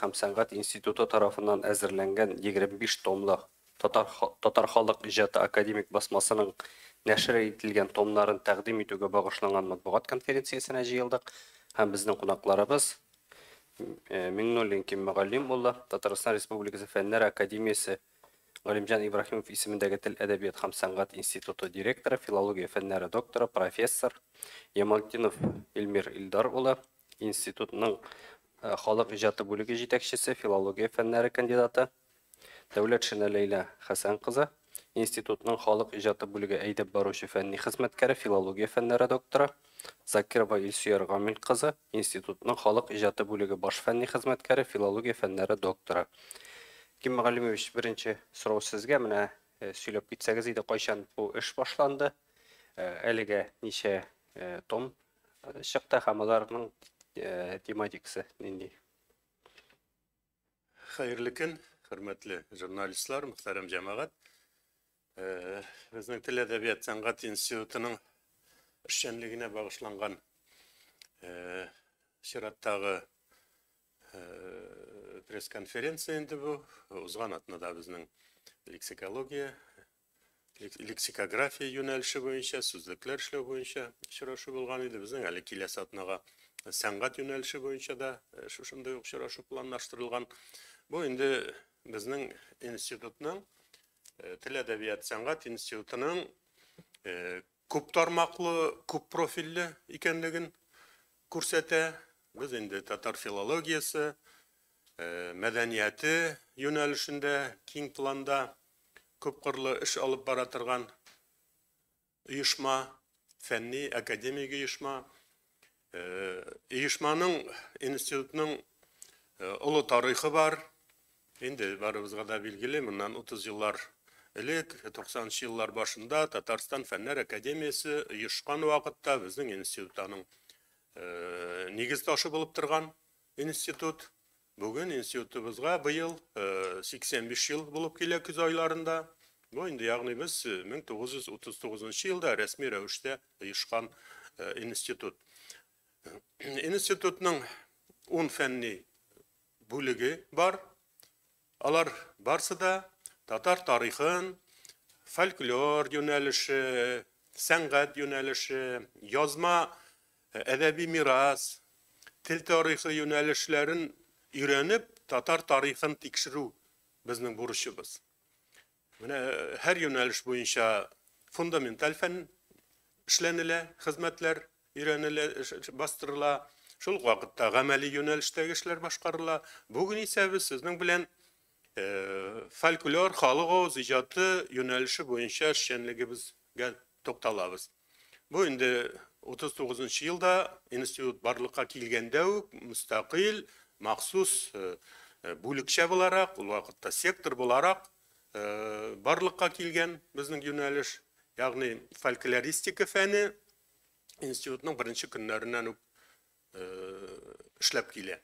Һәм сәнгать институты тарафыннан әзерләнгән 25 томлы Татар халык иҗаты академик басмасының нәшер ителгән томнарын тәкъдим итүгә багышланган матбугат конференциясенә җыелдык. Һәм безнең кунакларыбыз Миңнуллин Ким Мөгаллим улы, Татарстан Республикасы Фәннәр академиясе Галимҗан Ибраһимов исемендәге Тел, әдәбият һәм сәнгать институты директоры, филология фәннәре докторы, профессор Ямалтдинов Илмир Илдар улы, институтның халык иҗаты бүлеге җитәкчесе, филология фәннәре кандидаты Дәүләтшина Ләйлә Хәсән кызы, институтның халык иҗаты бүлеге әйдәп баручы фәнни хезмәткәре, филология фәннәре докторы Закирова Илсөяр Гамил кызы, институтның халык иҗаты бүлеге баш фәнни хезмәткәре, филология фәннәре докторы. Ким Мөгаллимович, беренче сорау сезгә. Менә сөйләп китсәгез иде, кайчан бу эш башланды? Әлегә ничә том чыкты һәм аларның тематикасы нинди? Хәерле көн, хөрмәтле журналистлар, мөхтәрәм җәмәгать. Безнең Тел, әдәбият, сәнгать институтының эшчәнлегенә багышланган чираттагы пресс-конференция инде бу. Узган атнада безнең лексикология, лексикография юнәлеше буенча, сүзлекләр эшләү буенча очрашу булган иде. Безнең әле киләсе атнага сәнгать юнәлеше буенча да шушындый ук очрашу планлаштырылган. Бу инде безнең институтның, Тел, әдәбият, сәнгать институтының күп тармаклы, күп профильле икәнлеген күрсәтә. Без инде татар филологиясе, мәдәнияте юнәлешендә киң планда күпкырлы эш алып бара торган оешма, фәнни, академик оешма. Оешманың, институтның олы тарихы бар. Инде барыбызга да билгеле, моннан 30 еллар элек, 90 еллар башында Татарстан Фәннәр академиясе оешкан вакытта безнең институт аның нигез ташы булып торган институт. Бүген институтыбызга быел 85 ел булып килә көз айларында. Бу инде, ягъни без 1939 елда рәсми рәвештә оешкан институт. Институтның 10 фәнни бүлеге бар. Алар барсы да татар тарихын, фольклор юнәлеше, сәнгать юнәлеше, язма әдәби мирас, тел тарихы юнәлешләрен өйрәнеп, татар тарихын тикшерү безнең бурычыбыз. Менә һәр юнәлеш буенча фундаменталь фән эшләнелә, хезмәтләр өйрәнелә, бастырыла. Шул ук вакытта гамәли юнәлештәге эшләр башкарыла. Бүген исә без сезнең белән фольклор, халык авыз иҗаты юнәлеше буенча эшчәнлегебезгә тукталабыз. Бу инде 39 елда институт барлыкка килгәндә үк мөстәкыйль, махсус бүлекчә буларак, ул вакытта сектор буларак барлыкка килгән безнең юнәлеш, ягъни фольклористика фәне институтның беренче көннәреннән үк эшләп килә.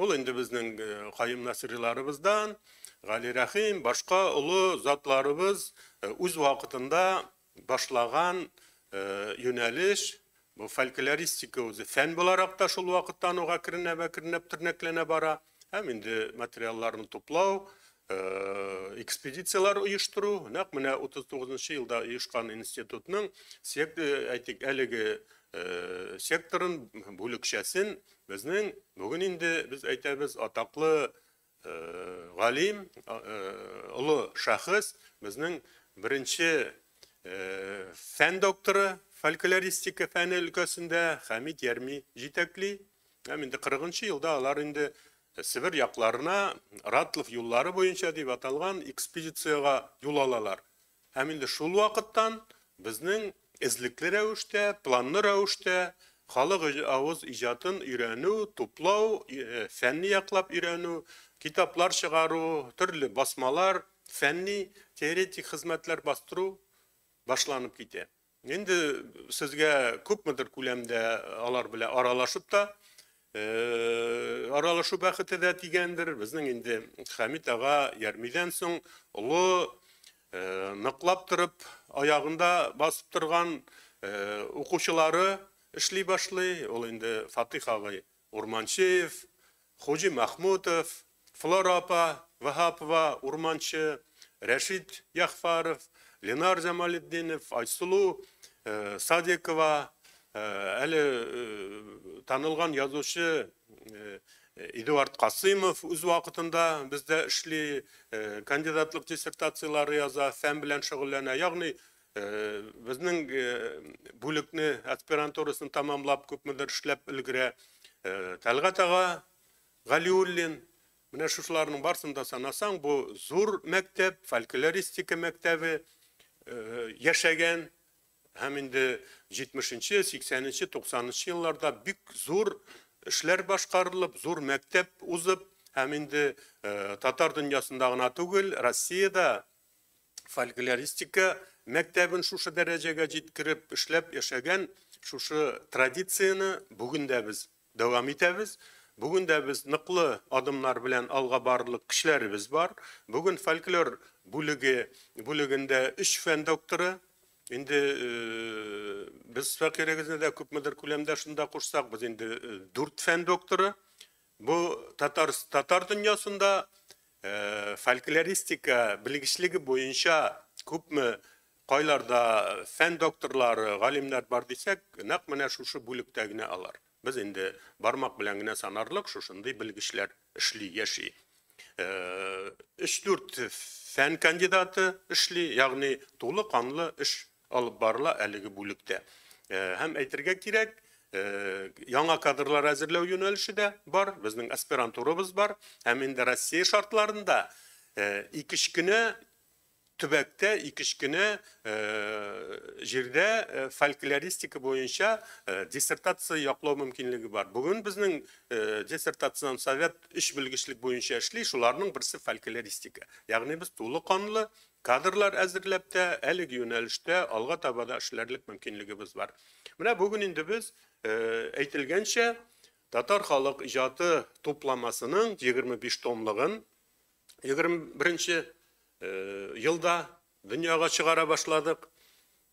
Ул инде безнең Каюм Насыйриларыбыздан, Гали Рәхим, башка олы затларыбыз үз вакытында башлаган юнәлеш. Бу фольклористика үзе фән буларак та шул вакыттан ук әкренләп-әкренләп тернәкләнә бара. Һәм инде материалларны туплау, экспедицияләр оештыру, нәкъ менә 39 елда оешкан институтның әйтик, әлеге секторын, бүлекчәсен безнең бүген инде без әйтәбез атаклы галим, олы шәхес, безнең беренче фән докторы фольклористика фәне өлкәсендә Хәмит Ярми җитәкли. Һәм инде 40 елда алар инде Себер якларына Ратлов юллары буенча дип аталган экспедициягә юл алалар. Һәм инде шул вакыттан безнең эзлекле рәвештә, планлы рәвештә халык авыз иҗатын өйрәнү, туплау, фәнни яклап өйрәнү, китаплар чыгару, төрле басмалар, фәнни теоретик хезмәтләр бастыру башланып китә. Инде сезгә күпмедер күләмдә алар белән аралашып та, аралашу бәхете дә тигәндер. Безнең инде Хәмит ага Ярмидән соң олы, ныклап торып, аягында басып торган укучылары эшли башлый. Ул инде Фатих агай Урманчиев, Хуҗи Махмутов, Флора апа Ваһапова, Урманчы, Рәшит Яхфаров, Ленар Җамалетдинов, Айсылу Садикова, әле танылган язучы Эдуард Касыймов үз вакытында бездә эшли, кандидатлык диссертацияләре яза, фән белән шөгыльләнә. Ягъни безнең бүлекне аспирантурасын тамамлап күпмедер эшләп өлгерә. Тәлгать ага Галиуллин, менә шушыларның барысын да санасаң, бу зур мәктәп, фольклористика мәктәбе яшәгән һәм инде 70-нче, 80-нче, 90-нчы елларда бик зур эшләр башкарылып, зур мәктәп узып, һәм инде татар дөньясында гына түгел, Россиядә фольклористика мәктәбен шушы дәрәҗәгә җиткереп эшләп яшәгән шушы традицияне бүген дә без дәвам итәбез. Бүген дә без ныклы адымнар белән алга барырлык кешеләребез бар. Бүген фольклор бүлегендә 3 фән докторы. Инде без фәкыйрегезне дә күпмедер күләмдә шунда кушсак, без инде 4 фән докторы. Бу татар дөньясында фольклористика белгечлеге буенча күпме кайларда фән докторлары, галимнәр бар дисәк, нәкъ менә шушы бүлектә генә алар. Без инде бармак белән генә санарлык шушындый белгечләр эшли, яши. 3-4 фән кандидаты эшли, ягъни тулы канлы эш алып барыла әлеге бүлектә. Һәм әйтергә кирәк, яңа кадрлар әзерләү юнәлеше дә бар, безнең аспирантурабыз бар, һәм инде Россия шартларында ике-өч кенә төбәктә, ике-өч кенә җирдә фольклористика буенча диссертация яклау мөмкинлеге бар. Бүген безнең диссертацион совет 3 белгечлек буенча эшли, шуларның берсе фольклористика. Ягъни без тулы канлы кадрлар әзерләп тә әлеге юнәлештә алга таба да эшләрлек мөмкинлегебез бар. Менә бүген инде без әйтелгәнчә татар халык иҗаты тупламасының 25 томлыгын 21 елда дөньяга чыгара башладык.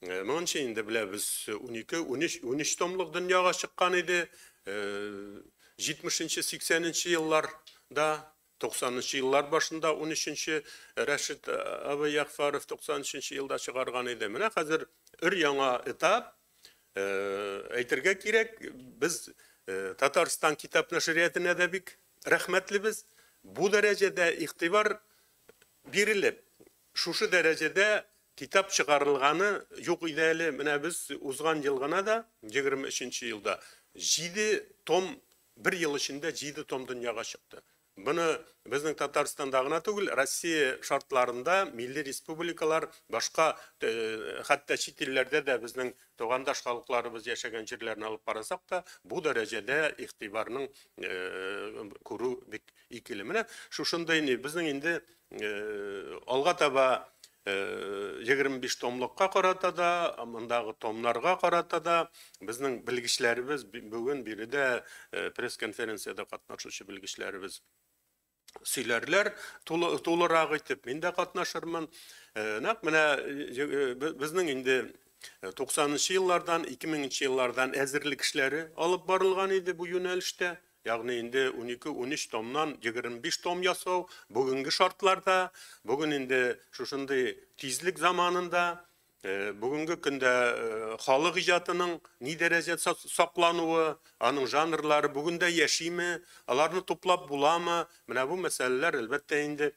Моңынча инде беләбез, 12, 13, 13 томлык дөньяга чыккан иде. 70-нче, 80-нче елларда, 90-нчы еллар башында 13-нче Рәшит абый Ягъфәров 93-нче елда чыгарган иде. Менә хәзер өр яңа этап. Әйтергә кирәк, без Татарстан китап нәшриятына да бик рәхмәтлебез. Бу дәрәҗәдә игътибар бирелеп, шушы дәрәҗәдә китап чыгарылганы юк иде әле. Менә без узган ел гына да, 23 елда 7 том, бер ел эчендә 7 том дөньяга чыкты. Буны безнең Татарстанда гына түгел, Россия шартларында милли республикалар, башка, хәтта чит илләрдә дә безнең тугандаш халыкларыбыз яшәгән җирләрне алып карасак та, бу дәрәҗәдә игътибарның күрү бик икеле. Менә шушындый ни, безнең инде алга таба 25 томлыкка карата да, мондагы томнарга карата да безнең белгечләребез бүген биредә пресс-конференциядә катнашучы белгечләребез сөйләрләр тулырак итеп, мин дә катнашырмын. Нәкъ менә безнең инде 90-нчы еллардан, 2000-нче еллардан әзерлек эшләре алып барылган иде бу юнәлештә. Ягъни инде 12-13 томнан 25 том ясау бүгенге шартларда, бүген инде шушындый тизлек заманында, бүгенге көндә халык иҗатының ни дәрәҗәдә саклануы, аның жанрлары бүген дә яшиме, аларны туплап буламы? Менә бу мәсьәләләр әлбәттә инде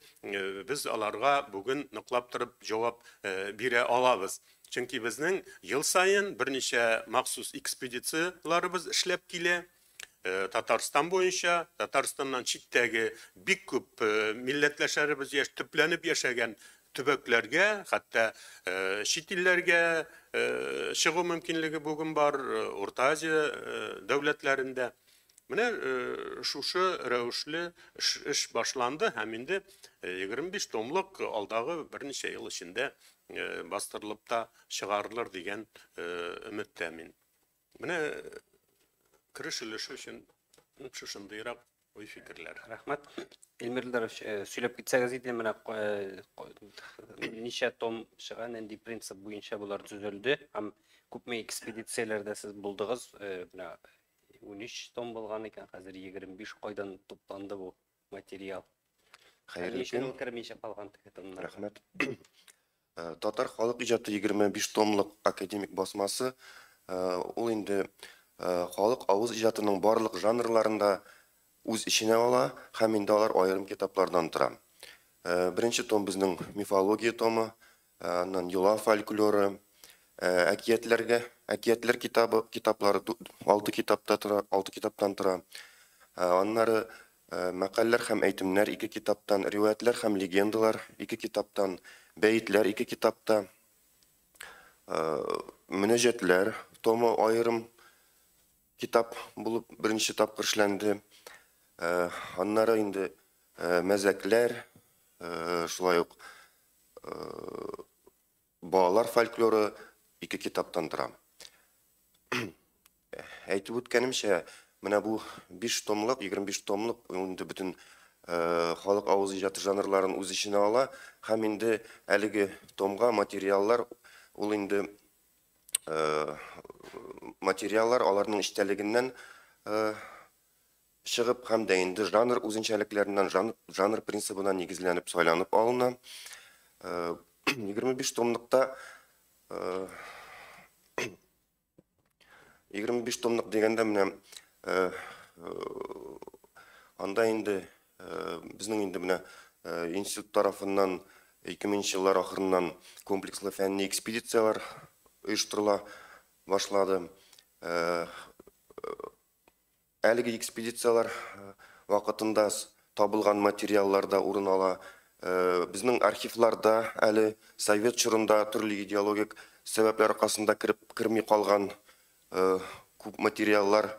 без аларга бүген ныклап торып җавап бирә алабыз. Чөнки безнең ел саен берничә махсус экспедицияләребез эшләп килә. Татарстан буенча, Татарстаннан читтәге бик күп милләтләшләребез төпләнеп яшәгән төбәкләргә, хәтта чит илләргә чыгу мөмкинлеге бүген бар, Урта Азия дәүләтләрендә. Менә шушы рәвешле эш башланды һәм инде 25 томлык алдагы берничә ел эчендә бастырылып та чыгарылыр дигән өметтә мин. Менә кереш өлеше өчен шушындыйрак уй фикерләр. Рәхмәт. Эльмир Илдарович, сөйләп китсәгез иде, менә ничә том чыга, нинди принцип буенча булар төзелде һәм күпме экспедицияләрдә сез булдыгыз, менә 13 том булган икән, хәзер 25, кайдан тупланды бу материал? Хәерле Ни өчен көн. ул кермичә калган теге томнарга? Рәхмәт. Татар халык иҗаты 25 томлык академик басмасы, ул инде халык авыз иҗатының барлык жанрларын да үз эченә ала һәм инде алар аерым китаплардан тора. Беренче том безнең мифология томы, аннан йола фольклоры, әкиятләргә, әкиятләр китабы, китаплары 6 китапта тора, 6 китаптан тора. Аннары мәкальләр һәм әйтемнәр 2 китаптан, риваятлар һәм легендалар 2 китаптан, бәетләр 2 китапта, мөнәҗәтләр томы аерым китап булып беренче тапкыр эшләнде. Аннары инде мәзәкләр, шулай ук балалар фольклоры 2 китаптан тора. Әйтеп үткәнемчә, менә бу 5 томлык, 25 томлык инде бөтен халык авыз иҗаты жанрларын үз эченә ала һәм инде әлеге томга материаллар, ул инде материаллар аларның эчтәлегеннән чыгып һәм дә инде жанр үзенчәлекләреннән, жанр принцибына нигезләнеп сайланып алына. 25 томлыкта, 25 томлык дигәндә менә, анда инде, безнең инде менә, институт тарафыннан 2000 еллар ахырыннан комплекслы фәнни экспедицияләр оештырыла башлады. Әлеге экспедицияләр вакытында табылган материаллар да урын ала. Безнең архивларда әле совет чорында төрле идеологик сәбәпләр аркасында керми калган, күп материаллар,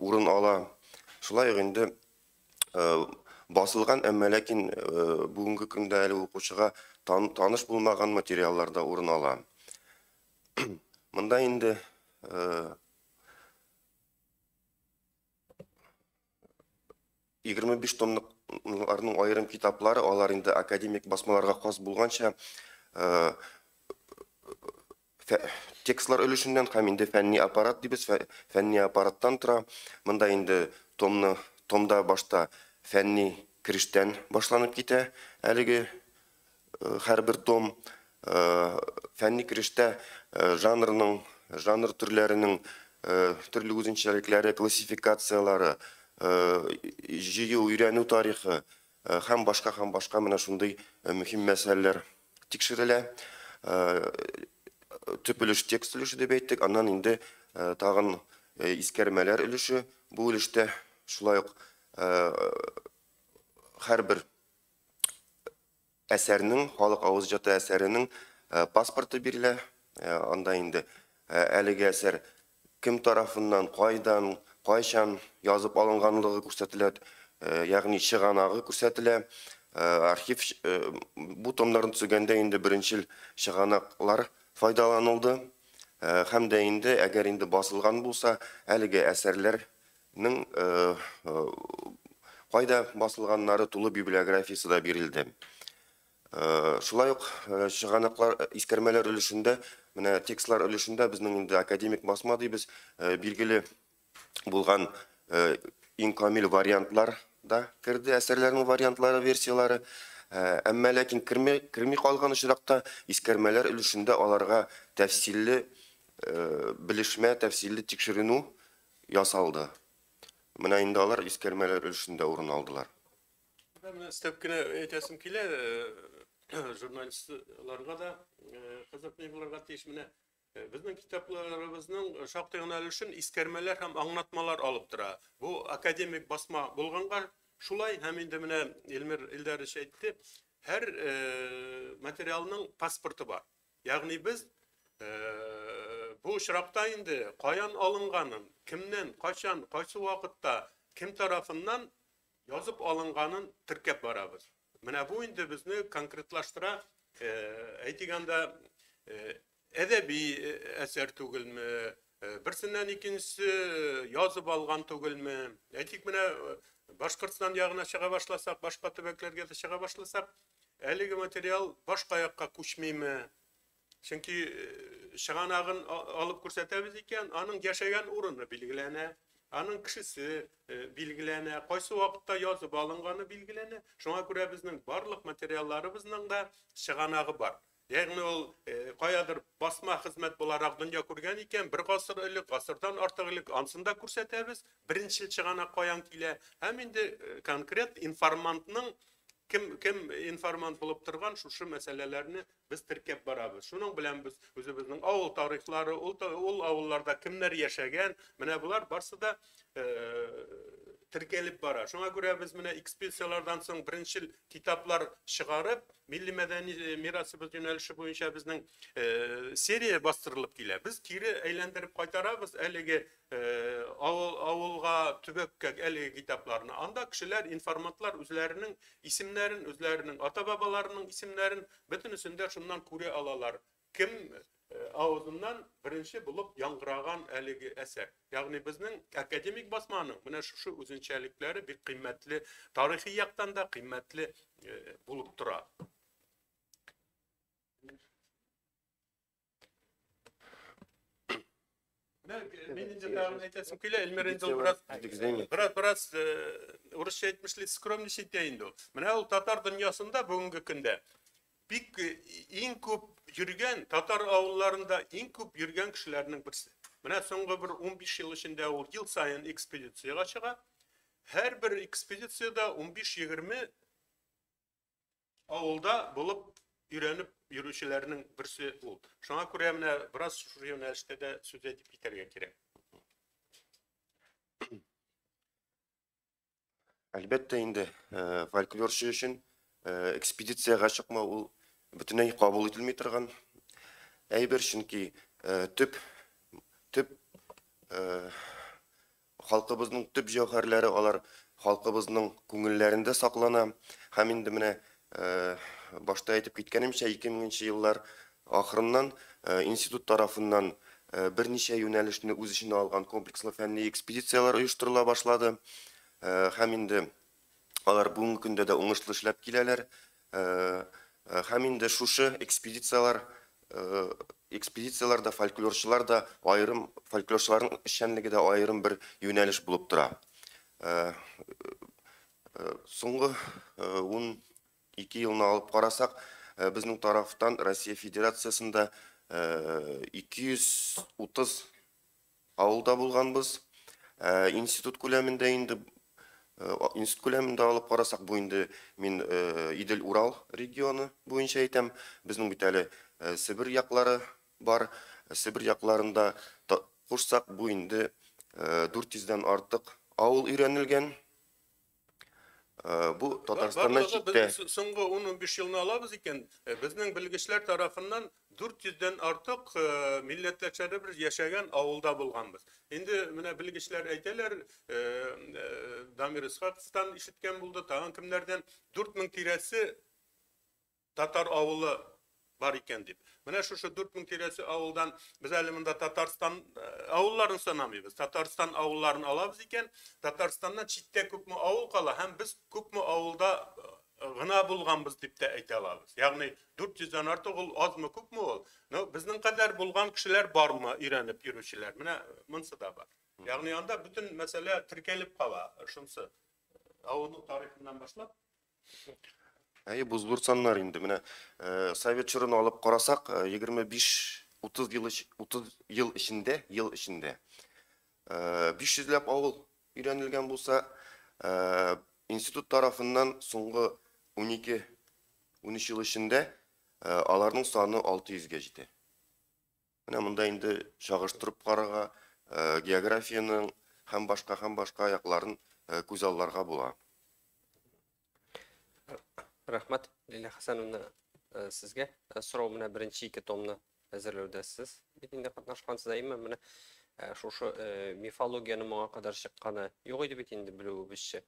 урын ала. Шулай ук инде, басылган, әмма ләкин, бүгенге көндә әле укучыга таныш булмаган материаллар да урын ала. Монда инде, 25 томлыкларның аерым китаплары, алар инде академик басмаларга хас булганча, текстлар өлешеннән һәм инде фәнни аппарат дибез, фәнни аппараттан тора. Монда инде томда башта фәнни керештән башланып китә әлеге, һәрбер том. Фәнни керештә, жанрның, жанр төрләренең, төрле үзенчәлекләре, классификацияләре, җыю, өйрәнү тарихы, һәм башка, һәм башка менә шундый, мөһим мәсьәләләр тикшерелә. Төп өлеш текст өлеше дип әйттек, аннан инде, тагын, искәрмәләр өлеше. Бу өлештә шулай ук, һәрбер әсәрнең, халык авыз иҗаты әсәренең, паспорты бирелә. Анда инде, әлеге әсәр кем тарафыннан, кайдан, кайчан язып алынганлыгы күрсәтелә, ягъни чыганагы күрсәтелә. Архив, бу томнарны төзегәндә инде беренчел чыганаклар файдаланылды. Һәм дә инде, әгәр инде басылган булса, әлеге әсәрләрнең, кайда басылганнары тулы библиографиясе дә бирелде. Шулай ук, чыганаклар, искәрмәләр өлешендә, менә текстлар өлешендә безнең инде академик басма дибез, билгеле булган, иң камил вариантлар да керде, әсәрләрнең вариантлары, версияләре. Әмма ләкин керми калган очракта искәрмәләр өлешендә аларга тәфсилле, белешмә, тәфсилле тикшеренү ясалды. Менә инде алар искәрмәләр өлешендә урын алдылар. Менә өстәп кенә әйтәсем килә, журналистларга да, кызык ни булырга тиеш. Менә, безнең китапларыбызның шактый гына өлешен искәрмәләр һәм аңлатмалар алып тора. Бу академик басма булганга шулай, һәм инде менә Илмир Илдарович әйтте, һәр материалның паспорты бар. Ягъни без, бу очракта инде каян алынганын, кемнән, кайчан, кайсы вакытта, кем тарафыннан язып алынганын теркәп барабыз. Менә бу инде безне конкретлаштыра, әйтик анда, әдәби, әсәр түгелме, берсеннән икенчесе язып алган түгелме? Әйтик, менә, Башкортстан ягына чыга башласак, башка төбәкләргә дә чыга башласак, әлеге материал башка якка күчмиме? Чөнки, чыганагын алып күрсәтәбез икән, аның яшәгән урыны билгеләнә. Аның кешесе билгеләнә, кайсы вакытта язып алынганы билгеләнә. Шуңа күрә безнең барлык материалларыбызның да чыганагы бар. Ягъни ул каядыр басма хезмәт буларак дөнья күргән икән, бер гасыр элек, гасырдан артык элек ансын да күрсәтәбез. Беренче чыганак каян килә һәм инде конкрет информантның кем информант булып торган шушы мәсьәләләрне без теркәп барабыз. Шуның белән без үзебезнең авыл тарихлары, ул авылларда кемнәр яшәгән, менә болар барсы да теркәлеп бара. Шуңа күрә без менә экспедицияләрдән соң беренчел китаплар чыгарып, милли мәдәни мирасыбыз юнәлеше буенча безнең серия бастырылып килә. Без кире әйләндереп кайтарабыз әлеге авылга, төбәккә әлеге китапларны. Анда кешеләр, информантлар үзләренең исемнәрен, үзләренең ата-бабаларының исемнәрен бөтенесен дә шуннан күрә алалар. Кем авызыннан беренче булып яңгыраган әлеге әсәр. Ягъни безнең академик басманың менә шушы үзенчәлекләре бик кыйммәтле, тарихи яктан да кыйммәтле булып тора. Мин инде тагын әйтәсем килә, Эльмир инде ул бераз урысча әйтмешли скромничать итә инде ул. Менә ул татар дөньясында бүгенге көндә бик иң күп йөргән, татар авылларында иң күп йөргән кешеләрнең берсе. Менә соңгы бер 15 ел эчендә ул ел саен экспедициягә чыга. Һәрбер экспедициядә 15-20 авылда булып өйрәнеп йөрүчеләрнең берсе ул. Шуңа күрә менә бераз шушы юнәлештә дә сүз әйтеп китәргә кирәк. Әлбәттә инде, фольклорчы өчен экспедициягә чыкмау ул бөтенләй кабул ителми торган әйбер, чөнки төп халкыбызның төп җәүһәрләре алар халкыбызның күңелләрендә саклана. Һәм инде менә башта әйтеп киткәнемчә, 2000 еллар ахырыннан институт тарафыннан берничә юнәлешне үз эченә алган комплекслы фәнни экспедицияләр оештырыла башлады. Һәм инде алар бүгенге көндә дә уңышлы эшләп киләләр. Һәм инде шушы экспедицияләрдә фольклорчылар да аерым, фольклорчыларның эшчәнлеге дә аерым бер юнәлеш булып тора. Соңгы 12 елны алып карасак, безнең тарафтан Россия Федерациясендә 230 авылда булганбыз. Институт күләмендә инде, институт күләмендә алып карасак, бу инде мин Идел-Урал регионы буенча әйтәм. Безнең бит әле Себер яклары бар. Себер якларында кушсак, бу инде 400-дән артык авыл өйрәнелгән. Бу Татарстаннан читтә. Соңгы 10-15 елны алабыз икән, безнең белгечләр тарафыннан 400-дән артык милләттәшләре бер яшәгән авылда булганбыз. Инде менә белгечләр әйтәләр, Дамир Исхаковтан ишеткән булды, тагын кемнәрдән 4000 тирәсе татар авылы бар икән дип. Менә шушы 4000 тирәсе авылдан без әле монда Татарстан авылларын санамыйбыз. Татарстан авылларын алабыз икән, Татарстаннан читтә күпме авыл кала һәм без күпме авылда гына булганбыз дип тә әйтә алабыз. Ягъни 400-дән артык ул азмы күпме ул? Но безнең кадәр булган кешеләр бармы өйрәнеп йөрүчеләр? Менә монсы да бар. Ягъни анда бөтен мәсьәлә теркәлеп кала. Шунсы авылның тарихыннан башлап. Әйе, бу зур саннар инде. Менә совет чорын алып карасак, 25-30 ел 30 ел эчендә, ел эчендә 500ләп авыл өйрәнелгән булса, институт тарафыннан соңгы 12-13 ел эчендә аларның саны 600гә җитә. Менә монда инде чагыштырып карарга, географиянең һәм башка якларын күз алларга була. Рәхмәт, Лилия Хәсәновна, сезгә. Сорау менә беренче ике томны әзерләүдә сез бит инде катнашкансыз, әйме? Менә шушы мифологияне моңа кадәр чыкканы юк иде бит инде белүебезчә.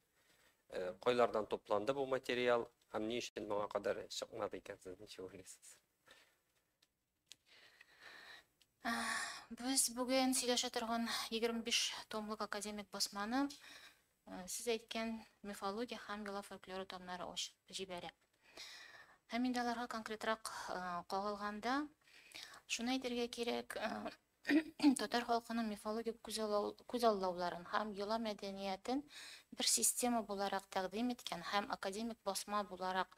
Кайлардан тупланды бу материал һәм ни өчен моңа кадәр чыкмады икән, сез ничек уйлыйсыз? Без бүген сөйләшә торган 25 томлык академик басманы сез әйткән мифология һәм йола фольклоры томнары ачып җибәрә. Һәм инде аларга конкретрак кагылганда, шуны әйтергә кирәк, Татар халкының мифологик күзаллауларын һәм йола мәдәниятен бер система буларак тәкъдим иткән һәм академик басма буларак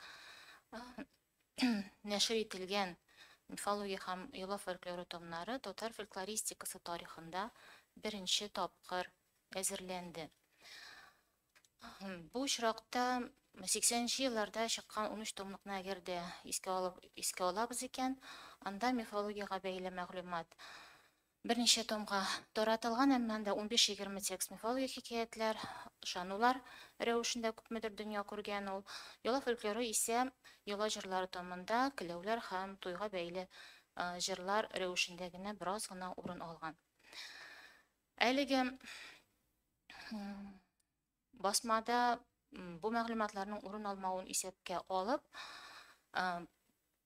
нәшер ителгән мифология һәм йола фольклоры томнары татар фольклористикасы тарихында беренче тапкыр әзерләнде. Бу очракта 80 елларда чыккан 13 томлыкны әгәр дә искә алабыз икән, анда мифологиягә бәйле мәгълүмат берничә томга таратылган, әмма анда 15-20 текст мифологик хикәятләр, ышанулар рәвешендә күпмедер дөнья күргән ул. Йола фольклоры исә йола җырлары томында келәүләр һәм туйга бәйле җырлар рәвешендә генә бераз гына урын алган. Әлеге басмада бу мәгълүматларның урын алмавын исәпкә алып,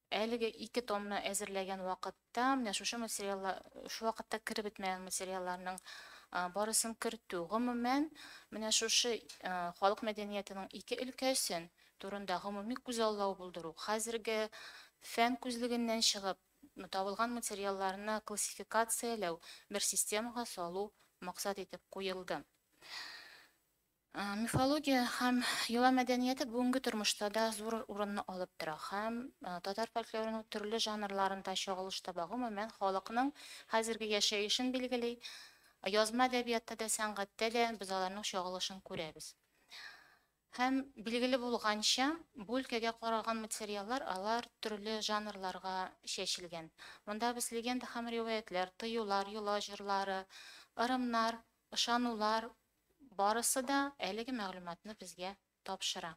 әлеге ике томны әзерләгән вакытта менә шушы материаллар, шу вакытта кереп бетмәгән материалларның барысын кертү, гомумән, менә шушы халык мәдәниятының ике өлкәсен турында гомуми күзаллау булдыру, хәзерге фән күзлегеннән чыгып табылган материалларны классификацияләү, бер системага салу максат итеп куелды. Мифология һәм йола мәдәнияте бүгенге тормышта да зур урынны алып тора һәм татар фольклорының төрле жанрларында чагылыш таба. Гомумән, халыкның хәзерге яшәешен билгели. Язма әдәбиятта да, сәнгатьтә дә без аларның чагылышын күрәбез. Һәм билгеле булганча, бу өлкәгә караган материаллар алар төрле жанрларга чәчелгән. Монда без легенда һәм риваятләр, тыюлар, йола җырлары, ырымнар, ышанулар барысы да әлеге мәгълүматны безгә тапшыра.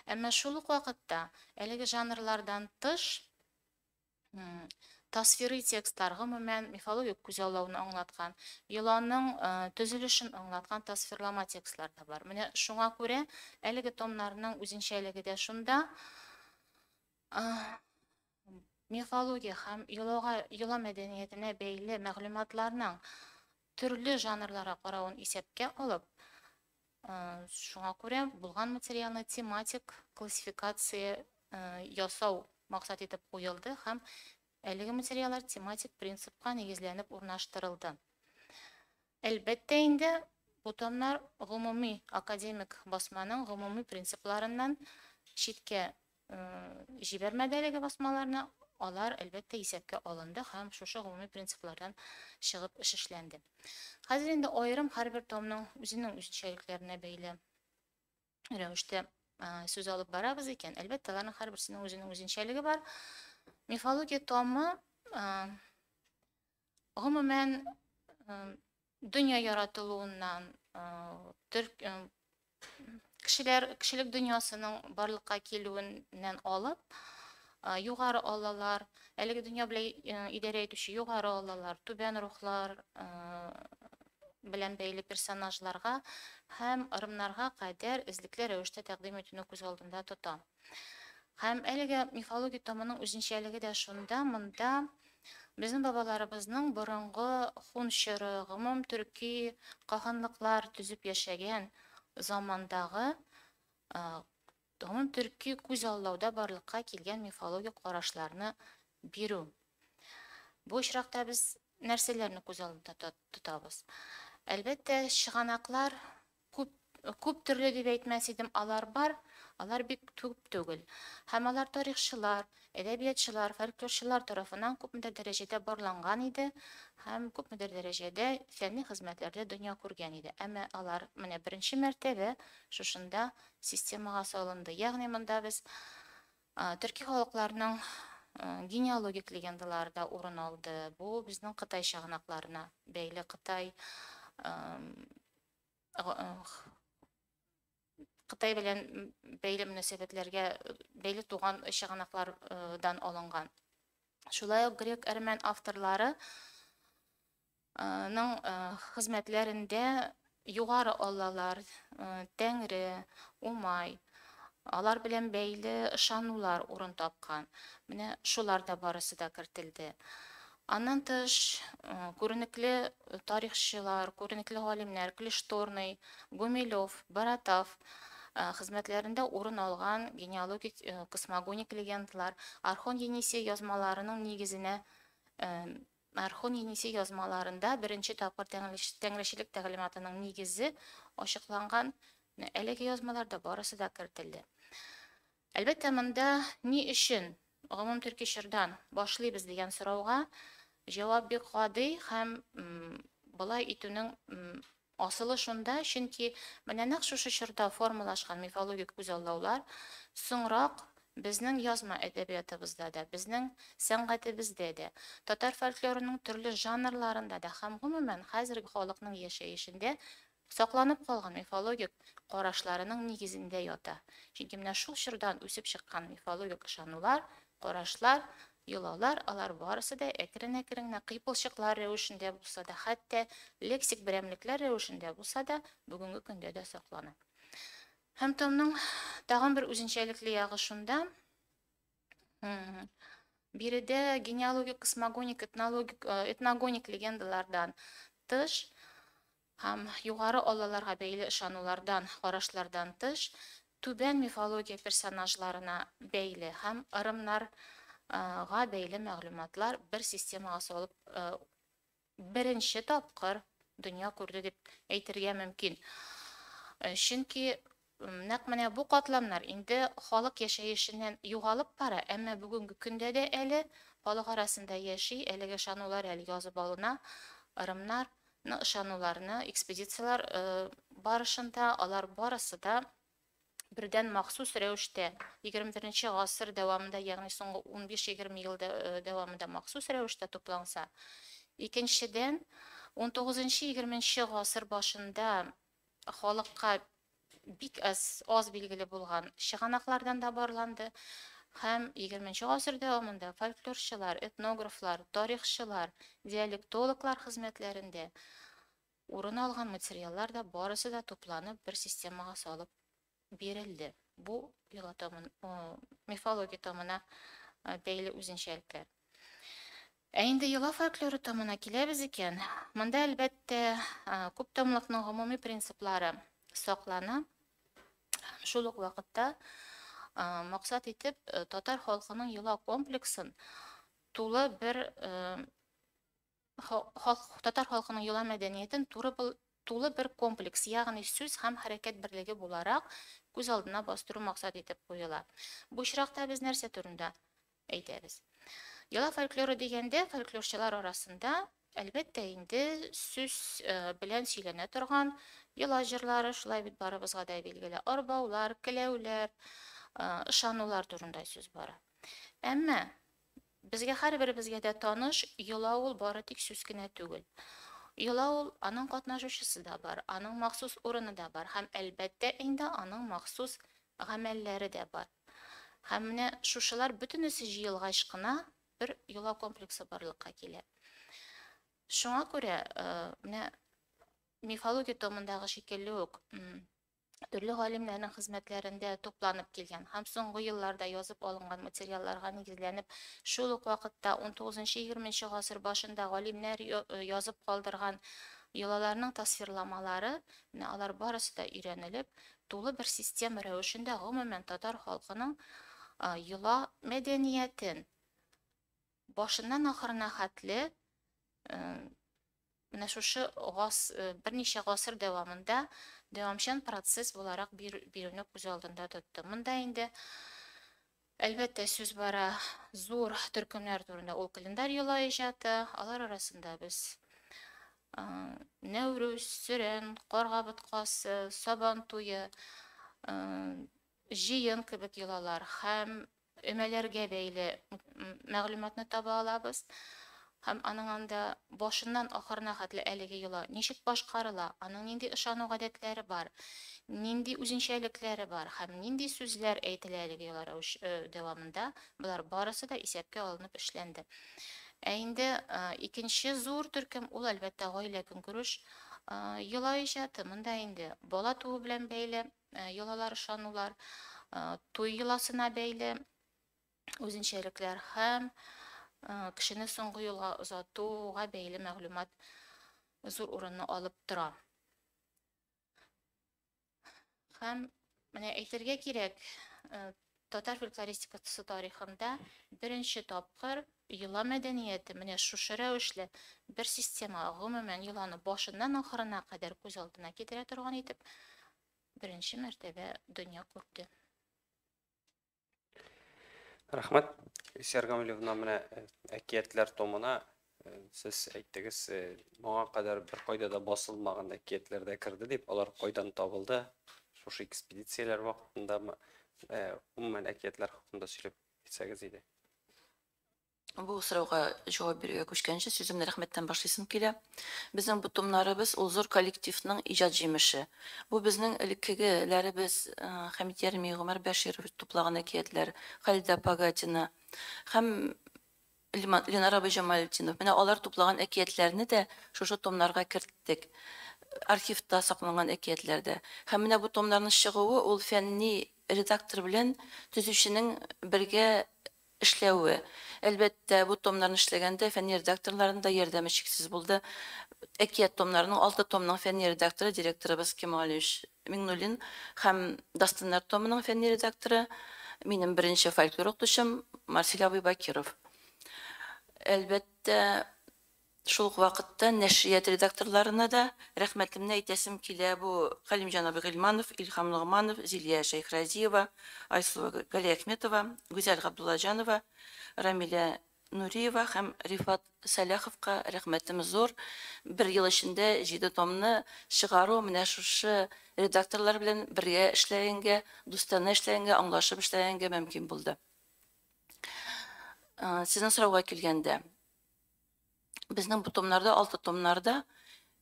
Әмма шул ук вакытта әлеге жанрлардан тыш тасвирый текстлар, гомумән мифологик күзаллауны аңлаткан, йоланың төзелешен аңлаткан тасвирлама текстлар да бар. Менә шуңа күрә әлеге томнарның үзенчәлеге дә шунда. Мифология һәм йола мәдәниятенә бәйле мәгълүматларның төрле жанрларга каравын исәпкә алып, шуңа күрә булган материалны тематик классификация ясау максат итеп куелды һәм әлеге материаллар тематик принципка нигезләнеп урнаштырылды. Әлбәттә инде, бу томнар гомуми академик басманың гомуми принципларыннан читкә җибәрмәде әлеге басмаларны, алар әлбәттә исәпкә алынды һәм шушы гомуми принциплардан чыгып эш эшләнде. Хәзер инде аерым һәрбер томның үзенең үзенчәлекләренә бәйле рәвештә сүз алып барабыз икән, әлбәттә, аларның һәрберсенең үзенең үзенчәлеге бар. Мифология томы гомумән дөнья яратылуыннан, кешеләр, кешелек дөньясының барлыкка килүеннән алып, югары аллалар, әлеге дөнья белән идарә итүче югары аллалар, түбән рухлар белән бәйле персонажларга һәм ырымнарга кадәр эзлекле рәвештә тәкъдим итүне күз алдында тота. Һәм әлеге мифология томының үзенчәлеге дә шунда, монда безнең бабаларыбызның борынгы хун чоры, гомум төрки каһанлыклар төзеп яшәгән замандагы гомум төрки күз аллауда барлыкка килгән мифологик карашларны бирү. Бу очракта без нәрсәләрне күз алдында тотабыз? Әлбәттә, чыганаклар күп төрле дип әйтмәс идем, алар бар, алар бик күп түгел. Һәм алар тарихчылар, әдәбиятчылар, фольклорчылар тарафыннан күпмедер дәрәҗәдә барланган иде һәм күпмедер дәрәҗәдә фәнни хезмәтләрдә дөнья күргән иде. Әмма алар менә беренче мәртәбә шушында системага салынды. Ягъни монда без төрки халыкларның генеалогик легендалары да урын алды. Бу безнең Кытай чыганакларына бәйле Кытай белән бәйле мөнәсәбәтләргә бәйле туган чыганаклардан алынган. Шулай ук грек әрмән авторлары ның хезмәтләрендә югары аллалар, Тәңре, Умай, алар белән бәйле ышанулар урын тапкан. Менә шулар да барысы да кертелде. Аннан тыш, күренекле тарихчылар, күренекле галимнәр Клишторный, Гумилев, Баратав хезмәтләрендә урын алган генеалогик космогоник легендалар, Архон Енисей язмаларының нигезенә Орхон Енисей язмаларында беренче тапкыр тәңречелек тәгълиматының нигезе ачыкланган. Әлеге язмаларда барысы да кертелде. Әлбәттә, монда ни өчен гомум төрки чордан башлыйбыз дигән сорауга җавап бик гади һәм болай итүнең асылы шунда, чөнки менә нәкъ шушы чорда формалашкан мифологик күзаллаулар соңрак безнең язма әдәбиятыбызда да, безнең сәнгатебездә дә, татар фольклорының төрле жанрларында да һәм гомумән хәзерге халыкның яшәешендә сакланып калган мифологик карашларының нигезендә ята. Чөнки менә шул чордан үсеп чыккан мифологик ышанулар, карашлар, йолалар, алар барысы да әкрен-әкрен генә кыйпылчыклар рәвешендә булса да, хәтта лексик берәмлекләр рәвешендә булса да, бүгенге көндә дә саклана. Һәм томның тагын бер үзенчәлекле ягы шунда, биредә генеалогик, космогоник, этнологик, этногоник легендалардан тыш һәм югары аллаларга бәйле ышанулардан, карашлардан тыш, түбән мифология персонажларына бәйле һәм ырымнарга бәйле мәгълүматлар бер системага салып беренче тапкыр дөнья күрде дип әйтергә мөмкин. Чөнки нәкъ менә бу катламнар инде халык яшәешеннән югалып бара, әмма бүгенге көндә дә әле халык арасында яши, әлеге ышанулар әле язып алына, ырымнар, ышануларны экспедицияләр барышында алар барысы да бердән махсус рәвештә 21 гасыр дәвамында, ягъни соңгы 15-20 ел дәвамында махсус рәвештә тупланса, икенчедән 19-20 гасыр башында халыкка бик аз билгеле булган чыганаклардан да барланды һәм 20 гасыр дәвамында фольклорчылар, этнографлар, тарихчылар, диалектологлар хезмәтләрендә урын алган материаллар да барысы да тупланып бер системага салып бирелде. Бу йола томын, мифология томына бәйле үзенчәлекләр. Ә инде йола фольклоры томына киләбез икән, монда әлбәттә күп томлыкның гомуми принциплары саклана. Шул ук вакытта максат итеп татар халкының йола комплексын тулы бер татар халкының йола мәдәниятен тулы бер комплекс, ягъни сүз һәм хәрәкәт берлеге буларак күз алдына бастыру максат итеп куела. Бу очракта без нәрсә турында әйтәбез? Йола фольклоры дигәндә фольклорчылар арасында әлбәттә инде сүз белән сөйләнә торган йола җырлары, шулай бит барыбызга да билгеле, арбаулар, келәүләр, ышанулар турында сүз бара. Әмма безгә һәрберебезгә дә таныш йола ул бары тик сүз кенә түгел. Йола ул аның катнашучысы да бар, аның махсус урыны да бар һәм әлбәттә инде аның махсус гамәлләре дә бар. Һәм менә шушылар бөтенесе җыелгач кына бер йола комплексы барлыкка килә. Шуңа күрә менә мифология томындагы шикелле үк төрле галимнәрнең хезмәтләрендә тупланып килгән һәм соңгы елларда язып алынган материалларга нигезләнеп, шул ук вакытта 19-20 гасыр башында галимнәр язып калдырган йолаларның тасвирламалары, менә алар барысы да өйрәнелеп, тулы бер система рәвешендә гомумән татар халкының йола мәдәниятен башыннан ахырына хәтле менә шушы берничә гасыр дәвамында дәвамчан процесс буларак бирүне күз алдында тотты. Монда инде әлбәттә сүз бара зур төркемнәр турында, ул календарь йола иҗаты, алар арасында без Нәүрүз, Сөрән, Карга боткасы, Сабан туе, җыен кебек йолалар һәм өмәләргә бәйле мәгълүматны таба алабыз. Һәм аның анда башыннан ахырына хәтле әлеге йола ничек башкарыла, аның нинди ышану гадәтләре бар, нинди үзенчәлекләре бар һәм нинди сүзләр әйтелә әлеге йола дәвамында, болар барысы да исәпкә алынып эшләнде. Ә инде икенче зур төркем ул әлбәттә гаилә көнкүреш йола иҗаты. Монда инде бала туу белән бәйле йолалар, ышанулар, туй йоласына бәйле үзенчәлекләр һәм кешене соңгы юлга озатуга бәйле мәгълүмат зур урынны алып тора. Һәм менә әйтергә кирәк, Татар фольклористикасы тарихында беренче тапкыр йола мәдәнияте менә шушы рәвешле бер система, гомумән, йоланы башыннан ахырына кадәр күз алдына китерә торган итеп, беренче мәртәбә дөнья күрде. Рәхмәт. Илсөяр Гамилевна, менә әкиятләр томына сез әйттегез, моңа кадәр беркайда да басылмаган әкиятләр дә керде дип, алар кайдан табылды? Шушы экспедицияләр вакытындамы? Гомумән, әкиятләр хакында сөйләп китсәгез иде. Бу сорауга җавап бирүгә күчкәнче, сүземне рәхмәттән башлыйсым килә. Безнең бу томнарыбыз ул зур коллективның иҗат җимеше. Бу безнең элеккегеләребез Хәмит Ярми, Гомәр Бәширов туплаган әкиятләр, Халидә Пагатина һәм Ленар абый Җамалетдинов. Менә алар туплаган әкиятләрне дә шушы томнарга керттек. Архивта сакланган әкиятләр дә. Һәм менә бу томнарның чыгуы ул фәнни редактор белән төзүченең бергә эшләве. Әлбәттә, бу томнарны эшләгәндә фәнни редакторларның да ярдәме чиксез булды. Әкият томнарының, 6 томның фәнни редакторы, директорыбыз Кемалевич Миңнуллин һәм Дастаннар томының фәнни редакторы, минем беренче фольклор укытучым Марсель абый Бакиров. Әлбәттә, шул ук вакытта нәшрият редакторларына да рәхмәтемне әйтәсем килә. Бу Хәлимҗан абый Гыйльманов, Илһам Ногманов, Зилия Шәйхразиева, Айсылу Галиәхметова, Гүзәл Габдуллаҗанова, Рамилә Нуриева һәм Рифат Сәлаховка рәхмәтем зур. Бер ел эчендә 7 томны чыгару менә шушы редакторлар белән бергә эшләгәнгә, дустанә эшләгәнгә, аңлашып эшләгәнгә мөмкин булды. Сезнең сорауга килгәндә, безнең бу томнарда, 6 томнарда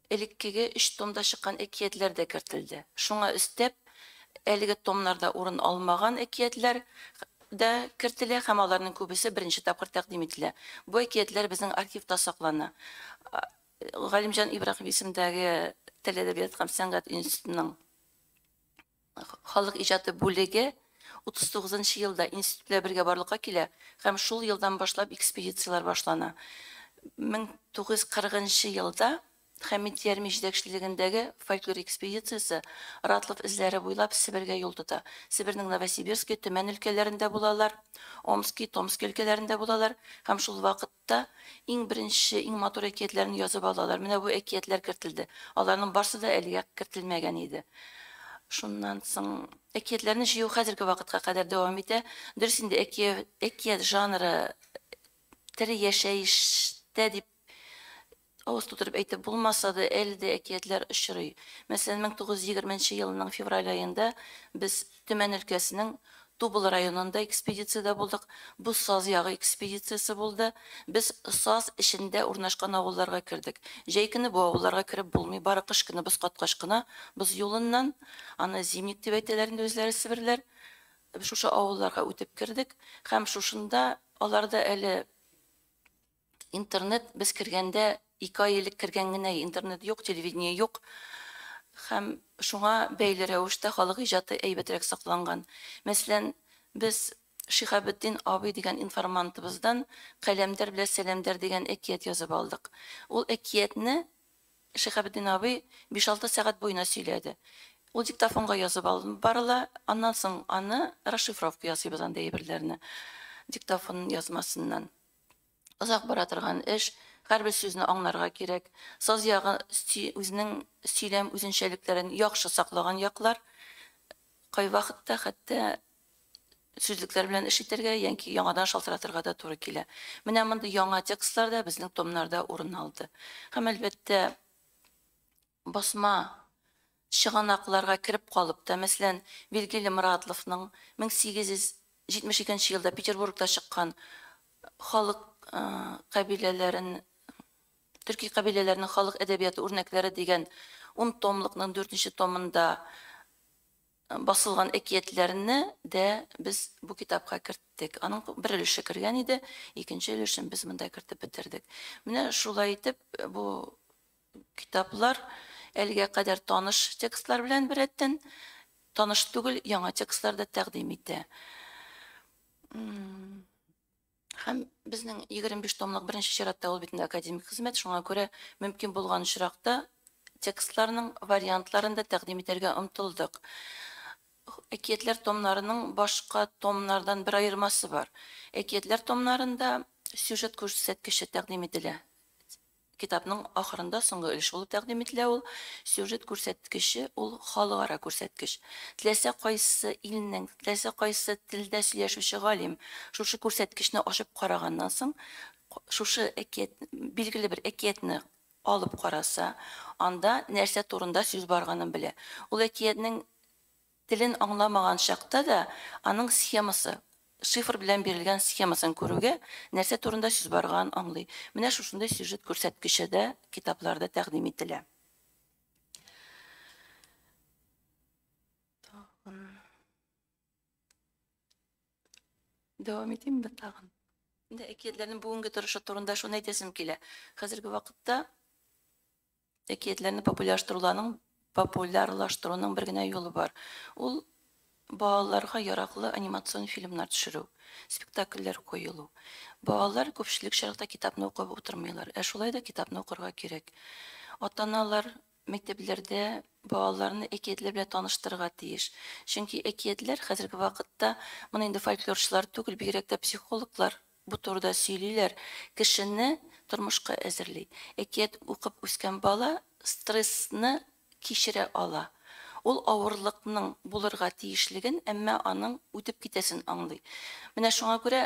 элеккеге 3 томда чыккан әкиятләр дә кертелде. Шуңа өстәп, әлеге томнарда урын алмаган әкиятләр дә кертелә һәм аларның күбесе беренче тапкыр тәкъдим ителә. Бу әкиятләр безнең архивта саклана. Галимҗан Ибраһим исемендәге Тел, әдәбият һәм сәнгать институтының халык иҗаты бүлеге 39 елда институт белән бергә барлыкка килә һәм шул елдан башлап экспедицияләр башлана. 1940 елда Хәмит Ярми җитәкчелегендәге фольклор экспедициясе Ратлов эзләре буйлап Себергә юл тота. Себернең Новосибирский, Төмән өлкәләрендә булалар, Омский, Томский өлкәләрендә булалар һәм шул вакытта иң беренче, иң матур әкиятләрне язып алалар. Менә бу әкиятләр кертелде. Аларның барсы да әлегә кертелмәгән иде. Шуннан соң әкиятләрне җыю хәзерге вакытка кадәр дәвам итә. Дөрес инде, әкият жанры тере яшәештә дип авыз тутырып әйтеп булмаса да, әле дә әкиятләр очрый. Мәсәлән, 1920 елның февраль аенда без Төмән өлкәсенең Тубыл районында экспедициядә булдык. Бу саз ягы экспедициясе булды. Без саз эчендә урнашкан авылларга кердек. Җәй көне бу авылларга кереп булмый. Бары кыш көне боз каткач кына боз юлыннан, аны зимник дип әйтәләр инде үзләре себерләр, шушы авылларга үтеп кердек. Һәм шушында аларда әле интернет без кергәндә 2 ай элек кергән генә, интернет юк, телевидение юк. Һәм шуңа бәйле рәвештә халык иҗаты әйбәтрәк сакланган. Мәсәлән, без Шиһабетдин абый дигән информантыбыздан Каләмдәр белән Сәләмдәр дигән әкият язып алдык. Ул әкиятне Шиһабетдин абый 5-6 сәгать буена сөйләде. Ул диктофонга язып алынып барыла, аннан соң аны расшифровка ясыйбыз анда әйберләрне диктофон язмасыннан. Озак бара торган эш, һәрбер сүзне аңларга кирәк. Саз ягы үзенең сөйләм үзенчәлекләрен яхшы саклаган яклар. Кайвакытта хәтта сүзлекләр белән эш итәргә яки яңадан шалтыратырга да туры килә. Менә мондый яңа текстлар да безнең томнарда урын алды. Һәм әлбәттә басма чыганакларга кереп калып та, мәсәлән, Вергилий Моратловның 1872 елда Петербургта чыккан халык кабиләләрен, төрки кабиләләренең халык әдәбияты үрнәкләре дигән 10 томлыкның 4 томында басылган әкиятләрне дә без бу китапка керттек. Аның бер өлеше кергән иде, икенче өлешен без монда кертеп бетердек. Менә шулай итеп бу китаплар әлегә кадәр таныш текстлар белән беррәттән таныш түгел яңа текстлар да тәкъдим итә. Һәм безнең 25 томлык беренче чиратта ул бит инде академик хезмәт, шуңа күрә мөмкин булган очракта текстларның вариантларын да тәкъдим итәргә омтылдык. әкиятләр томнарының башка томнардан бер аермасы бар. Әкиятләр томнарында сюжет күрсәткече тәкъдим ителә. Китапның ахырында соңгы өлеш булып тәкъдим ителә ул. Сюжет күрсәткече ул халыкара күрсәткеч. Теләсә кайсы илнең, теләсә кайсы телдә сөйләшүче галим шушы күрсәткечне ачып караганнан соң, шушы әкият, билгеле бер әкиятне алып караса, анда нәрсә турында сүз барганын белә. Ул әкиятнең телен аңламаган чакта да аның схемасы, шифр белән бирелгән схемасын күрүгә нәрсә турында сүз барганын аңлый. Менә шушындай сюжет күрсәткече дә китапларда тәкъдим ителә. Тагын дәвам итимме тагын? Инде әкиятләрнең бүгенге торышы турында шуны әйтәсем килә. Хәзерге вакытта әкиятләрне популярлаштыруның бер генә юлы бар. Ул балаларга яраклы анимацион фильмнар төшерү, спектакльләр куелу. Балалар күпчелек чакта китапны укып утырмыйлар. Ә шулай да китапны укырга кирәк. Ата-аналар мәктәпләрдә балаларны әкиятләр белән таныштырырга тиеш. Чөнки әкиятләр хәзерге вакытта, моны инде фольклорчылар түгел, бигрәк тә психологлар бу турыда сөйлиләр, кешене тормышка әзерли. Әкият укып үскән бала стрессны кичерә ала. Ул авырлыкның булырга тиешлеген, әмма аның үтеп китәсен аңлый. Менә шуңа күрә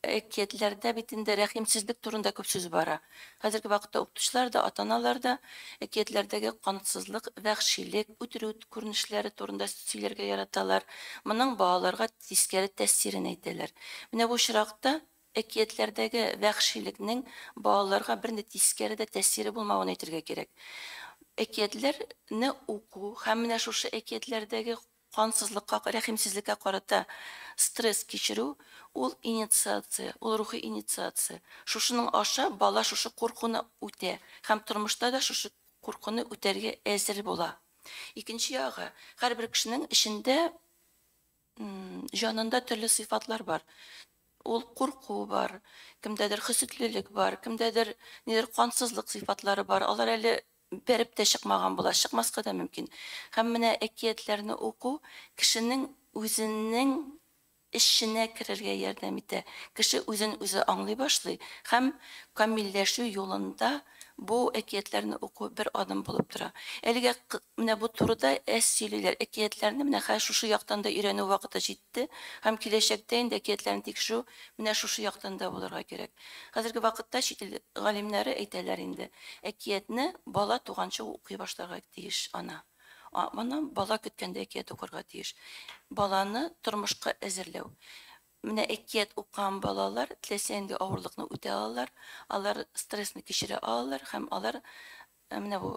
әкиятләрдә бит инде рәхимсезлек турында күп сүз бара. Хәзерге вакытта укытучылар да, ата-аналар да әкиятләрдәге кансызлык, вәхшилек, үтерү күренешләре турында сөйләргә яраталар. Моның балаларга тискәре тәэсирен әйтәләр. Менә бу очракта әкиятләрдәге вәхшилекнең балаларга бернинди тискәре дә тәэсире булмавын әйтергә кирәк. Әкиятләрне уку һәм менә шушы әкиятләрдәге кансызлыкка, рәхимсезлеккә карата стресс кичерү ул инициация, ул рухи инициация. Шушының аша бала шушы куркуны үтә һәм тормышта да шушы куркуны үтәргә әзер була. Икенче ягы, һәрбер кешенең эчендә, җанында төрле сыйфатлар бар. Ул курку бар, кемдәдер хөсетлелек бар, кемдәдер нидер кансызлык сыйфатлары бар. Алар әле бәреп тә чыкмаган була, чыкмаска да мөмкин. Һәм менә әкиятләрне уку кешенең үзенең эченә керергә ярдәм итә. Кеше үзен үзе аңлый башлый һәм камилләшү юлында бу әкиятләрне уку бер адым булып тора. Әлегә менә бу турыда әз сөйлиләр. Әкиятләрне менә хәзер шушы яктан да өйрәнү вакыты җитте һәм киләчәктә инде әкиятләрне тикшерү менә шушы яктан да булырга кирәк. Хәзерге вакытта чит ил галимнәре әйтәләр инде, әкиятне бала туганчы укый башларга тиеш ана. Моны бала көткәндә әкият укырга тиеш. Баланы тормышка әзерләү. Менә әкият укыган балалар теләсә нинди авырлыкны үтә алалар, алар стрессны кичерә алалар һәм алар менә бу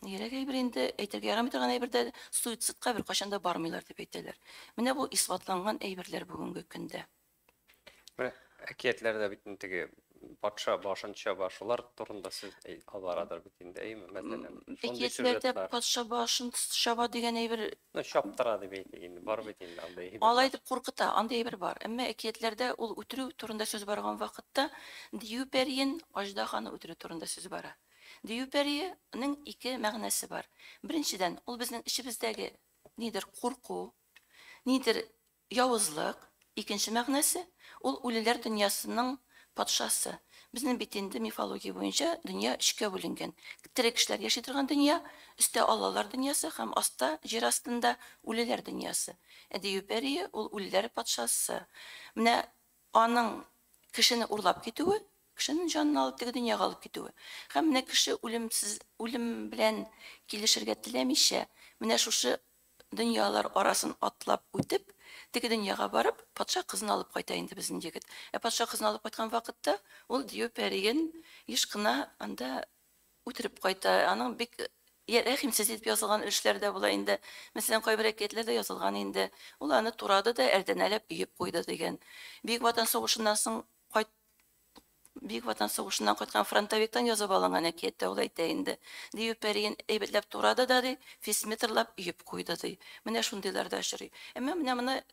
йөрәк әйбер инде әйтергә ярамый торган әйбер дә, суицидка беркайчан да бармыйлар дип әйтәләр. Менә бу исбатланган әйберләр бүгенге көндә. Менә әкиятләрдә бит инде теге патша башын чаба, шулар турында сүз аларадыр бит инде, әйеме, мәсәлән? Шундый Әкиятләрдә сюжетлар. патша башын чаба дигән әйбер Ну, чаптыра дип әйтик инде, бар бит инде андый әйберләр. Алай дип куркыта, андый әйбер бар. Әмма әкиятләрдә ул үтерү турында сүз барган вакытта дию пәриен аждаһаны үтерү турында сүз бара. Дию пәриенең ике мәгънәсе бар. Беренчедән, ул безнең эчебездәге нидер курку, нидер явызлык. Икенче мәгънәсе, ул үлеләр дөньясының патшасы. Безнең бит инде мифология буенча дөнья өчкә бүленгән. Тере кешеләр яши торган дөнья, өстә аллалар дөньясы һәм аста җир астында үлеләр дөньясы. Ә дию пәрие ул үлеләр патшасы. Менә аның кешене урлап китүе, кешенең җанын алып теге дөньяга алып китүе. Һәм менә кеше үлемсез, үлем белән килешергә теләмичә, менә шушы дөньялар арасын атлап үтеп, теге дөньяга барып, патша кызын алып кайта инде безнең егет. Ә патша кызын алып кайткан вакытта ул дию пәриен еш кына анда үтереп кайта. Аның бик рәхимсез итеп язылган өлешләр дә була инде. Мәсәлән, кайбер әкиятләрдә язылган инде. Ул аны турады да әрдәнәләп өеп куйды дигән. Бөек Ватан сугышыннан соң кайт Бөек Ватан сугышыннан кайткан фронтовиктан язып алынган әкияттә ул әйтә инде. Дию пәриен әйбәтләп турады да ди, фисметрлап өеп куйды ди. Менә шундыйлар да очрый. Әмма менә моны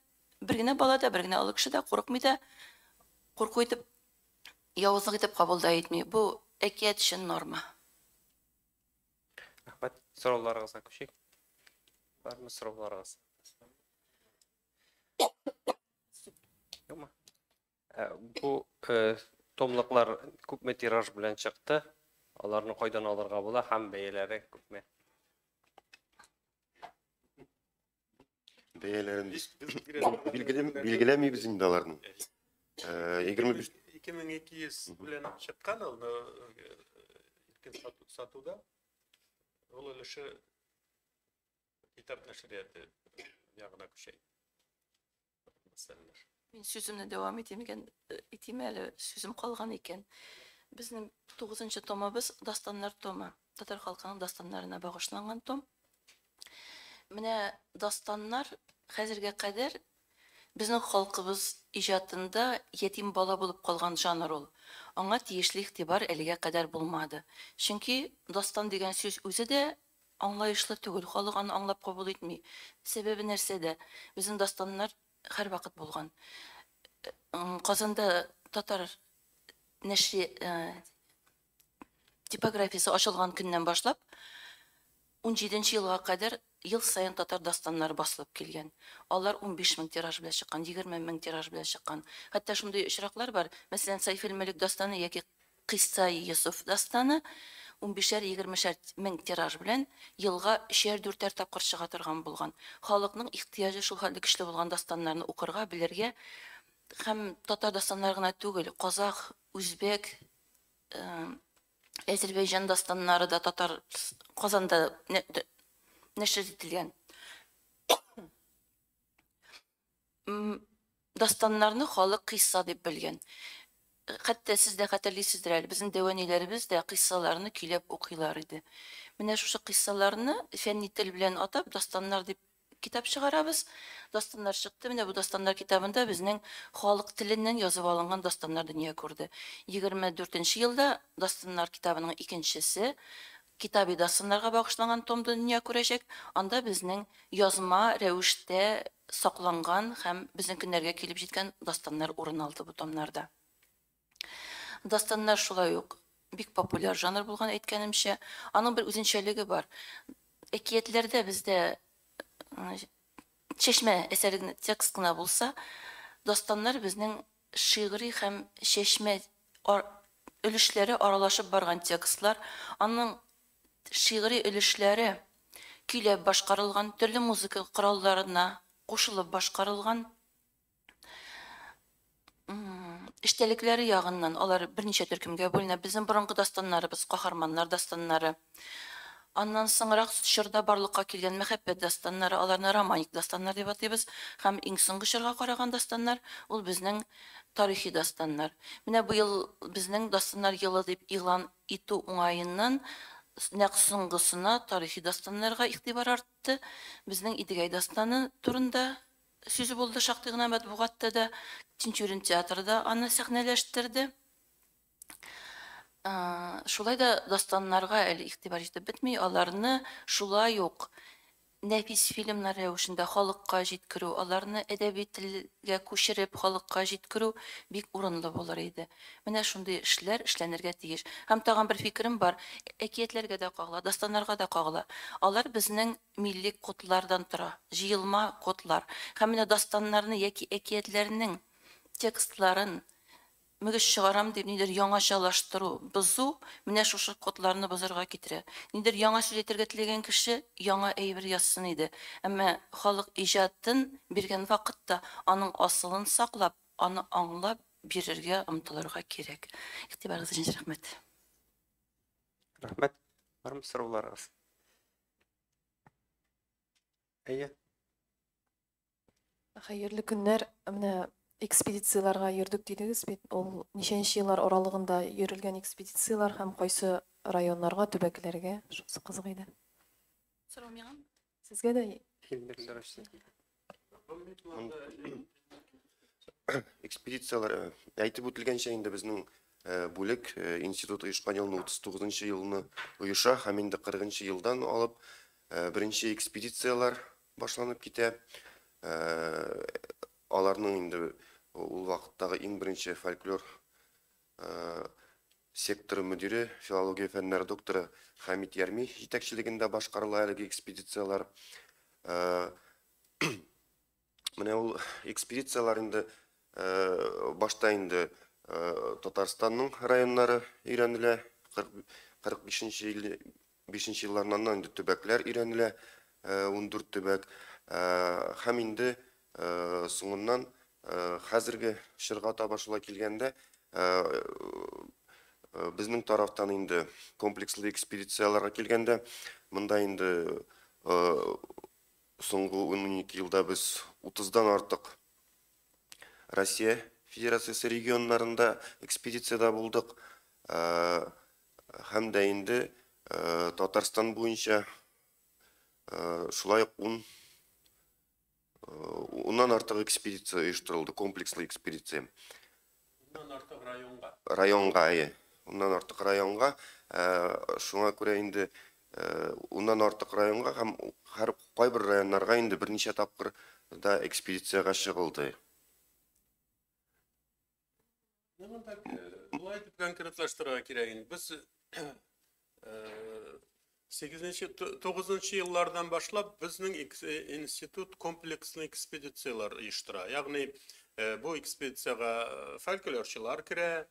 бер генә бала да, бер генә олы кеше дә курыкмый да, курку итеп, явызлык итеп кабул да итми. Бу әкият өчен норма. Рәхмәт. Сорауларыгызга күчик. Бармы сорауларыгыз? Юкмы? Бу томлыклар күпме тираж белән чыкты? Аларны кайдан алырга була һәм бәяләре күпме? Бәяләрен без билгеләмибез инде аларның. 25 2200 белән чыккан ул, иркен сатуда. Ул өлеше китап нәшрияты ягына күчә. Мәсьәләләр. Мин сүземне дәвам итим икән, итим әле, сүзем калган икән. Безнең 9 томыбыз дастаннар томы. Татар халкының дастаннарына багышланган том. Менә дастаннар хәзергә кадәр безнең халкыбыз иҗатында ятим бала булып калган жанр ул. Аңа тиешле игътибар әлегә кадәр булмады. Чөнки дастан дигән сүз үзе дә аңлаешлы түгел, халык аны аңлап кабул итми. Сәбәбе нәрсәдә? Безнең дастаннар һәрвакыт булган. Казанда татар нәшри типографиясе ачылган көннән башлап 17 елга кадәр ел саен татар дастаннары басылып килгән. Алар 15 мең тираж белән чыккан, 20 мең тираж белән чыккан. Хәтта шундый очраклар бар. Мәсәлән, Сайфел Мөлек дастаны яки Кыйсса Йосыф дастаны 15-20 мең тираж белән елга 3-4 тапкыр чыга торган булган. Халыкның ихтыяҗы шул хәтле көчле булган дастаннарны укырга, белергә һәм татар дастаннары гына түгел, казах, үзбәк, Әзербәйҗан дастаннары да татар Казанда нәшер ителгән. Дастаннарны халык кыйсса дип белгән. Хәтта сез дә хәтерлисездер әле, безнең дәү әниләребез дә кыйссаларны көйләп укыйлар иде. Менә шушы кыйссаларны фәнни тел белән атап, дастаннар дип китап чыгарабыз. Дастаннар чыкты. Менә бу дастаннар китабында безнең халык теленнән язып алынган дастаннар дөнья күрде. 24 елда дастаннар китабының икенчесе китаби дастаннарга багышланган том дөнья күрәчәк. Анда безнең язма рәвештә сакланган һәм безнең көннәргә килеп җиткән дастаннар урын алды бу томнарда. Дастаннар шулай ук бик популяр жанр булган, әйткәнемчә. Аның бер үзенчәлеге бар. Әкиятләрдә бездә чәчмә әсәре генә, текст кына булса, дастаннар безнең шигъри һәм чәчмә өлешләре аралашып барган текстлар. Аның шигъри өлешләре көйләп башкарылган, төрле музыка коралларына кушылып башкарылган. Эчтәлекләре ягыннан алар берничә төркемгә бүленә. Безнең борынгы дастаннарыбыз, каһарманнар дастаннары. Аннан соңрак чорда барлыкка килгән мәхәббәт дастаннары, аларны романик дастаннар дип атыйбыз. Һәм иң соңгы чорга караган дастаннар, ул безнең тарихи дастаннар. Менә быел безнең дастаннар елы дип игълан итү уңаеннан нәкъ соңгысына тарихи дастаннарга игътибар артты. Безнең Идегәй дастаны турында сүз булды шактый гына матбугатта да, Тинчурин театры да аны сәхнәләштерде. Шулай да дастаннарга әле игътибар җитеп бетми, аларны шулай ук нәфис фильмнар рәвешендә халыкка җиткерү, аларны әдәби телгә күчереп халыкка җиткерү бик урынлы булыр иде. Менә шундый эшләр эшләнергә тиеш. Һәм тагын бер фикерем бар, әкиятләргә дә кагыла, дастаннарга да кагыла. Алар безнең милли кодлардан тора, җыелма кодлар. Һәм менә дастаннарны яки әкиятләрнең текстларын мөгез чыгарам дип нидер яңачалаштыру, бозу менә шушы кодларны бозарга китерә. Нидер яңа сүз әйтергә теләгән кеше яңа әйбер язсын иде. Әмма халык иҗатын биргән вакытта аның асылын саклап, аны аңлап бирергә омтылырга кирәк. Игътибарыгыз өчен рәхмәт. Рәхмәт. Бармы сорауларыгыз? Әйе. Хәерле көннәр. Менә экспедицияләргә йөрдек дидегез бит. Ул ничәнче еллар аралыгында йөрелгән экспедицияләр һәм кайсы районнарга, төбәкләргә? Шунысы кызык иде. Сорау миңа? Сезгә дә. Килдерләр. Экспедицияләр, әйтеп үтелгәнчә, инде безнең бүлек, институт оешкан елны 39 елны оеша һәм инде 40 елдан алып беренче экспедицияләр башланып китә. Аларның инде ул вакыттагы иң беренче фольклор секторы мөдире, филология фәннәре докторы Хәмит Ярми җитәкчелегендә башкарыла әлеге экспедицияләр. Менә ул экспедицияләр инде Башта инде Татарстанның районнары өйрәнелә, 45 елларыннан инде төбәкләр өйрәнелә, 14 төбәк. Һәм инде соңыннан хәзерге чорга таба шулай килгәндә, безнең тарафтан инде комплекслы экспедицияләргә килгәндә, монда инде соңгы 12 елда без 30-дан артык Россия Федерациясе регионнарында экспедициядә булдык. Һәм дә инде Татарстан буенча шулай ук 10-нан артык экспедиция оештырылды, комплекслы экспедиция. 10-нан артык районга. Районга, әйе. 10-нан артык районга. Шуңа күрә инде 10-нан артык районга һәм һәр кайбер районнарга инде берничә тапкыр да экспедициягә чыгылды. Болай итеп конкретлаштырырга кирәк инде. Без 8-9 еллардан башлап безнең институт комплекслы экспедицияләр оештыра. Ягъни бу экспедициягә фольклорчылар керә,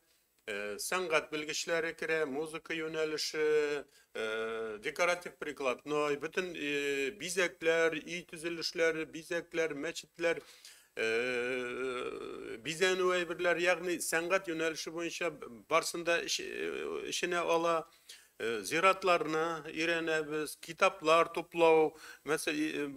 сәнгать белгечләре керә, музыка юнәлеше, декоратив прикладной, бөтен бизәкләр, өй төзелешләре, бизәкләр, мәчетләр, бизәнү әйберләр, ягъни сәнгать юнәлеше буенча барсын да эченә ала. Зиратларны өйрәнәбез, китаплар туплау, мәсәлән,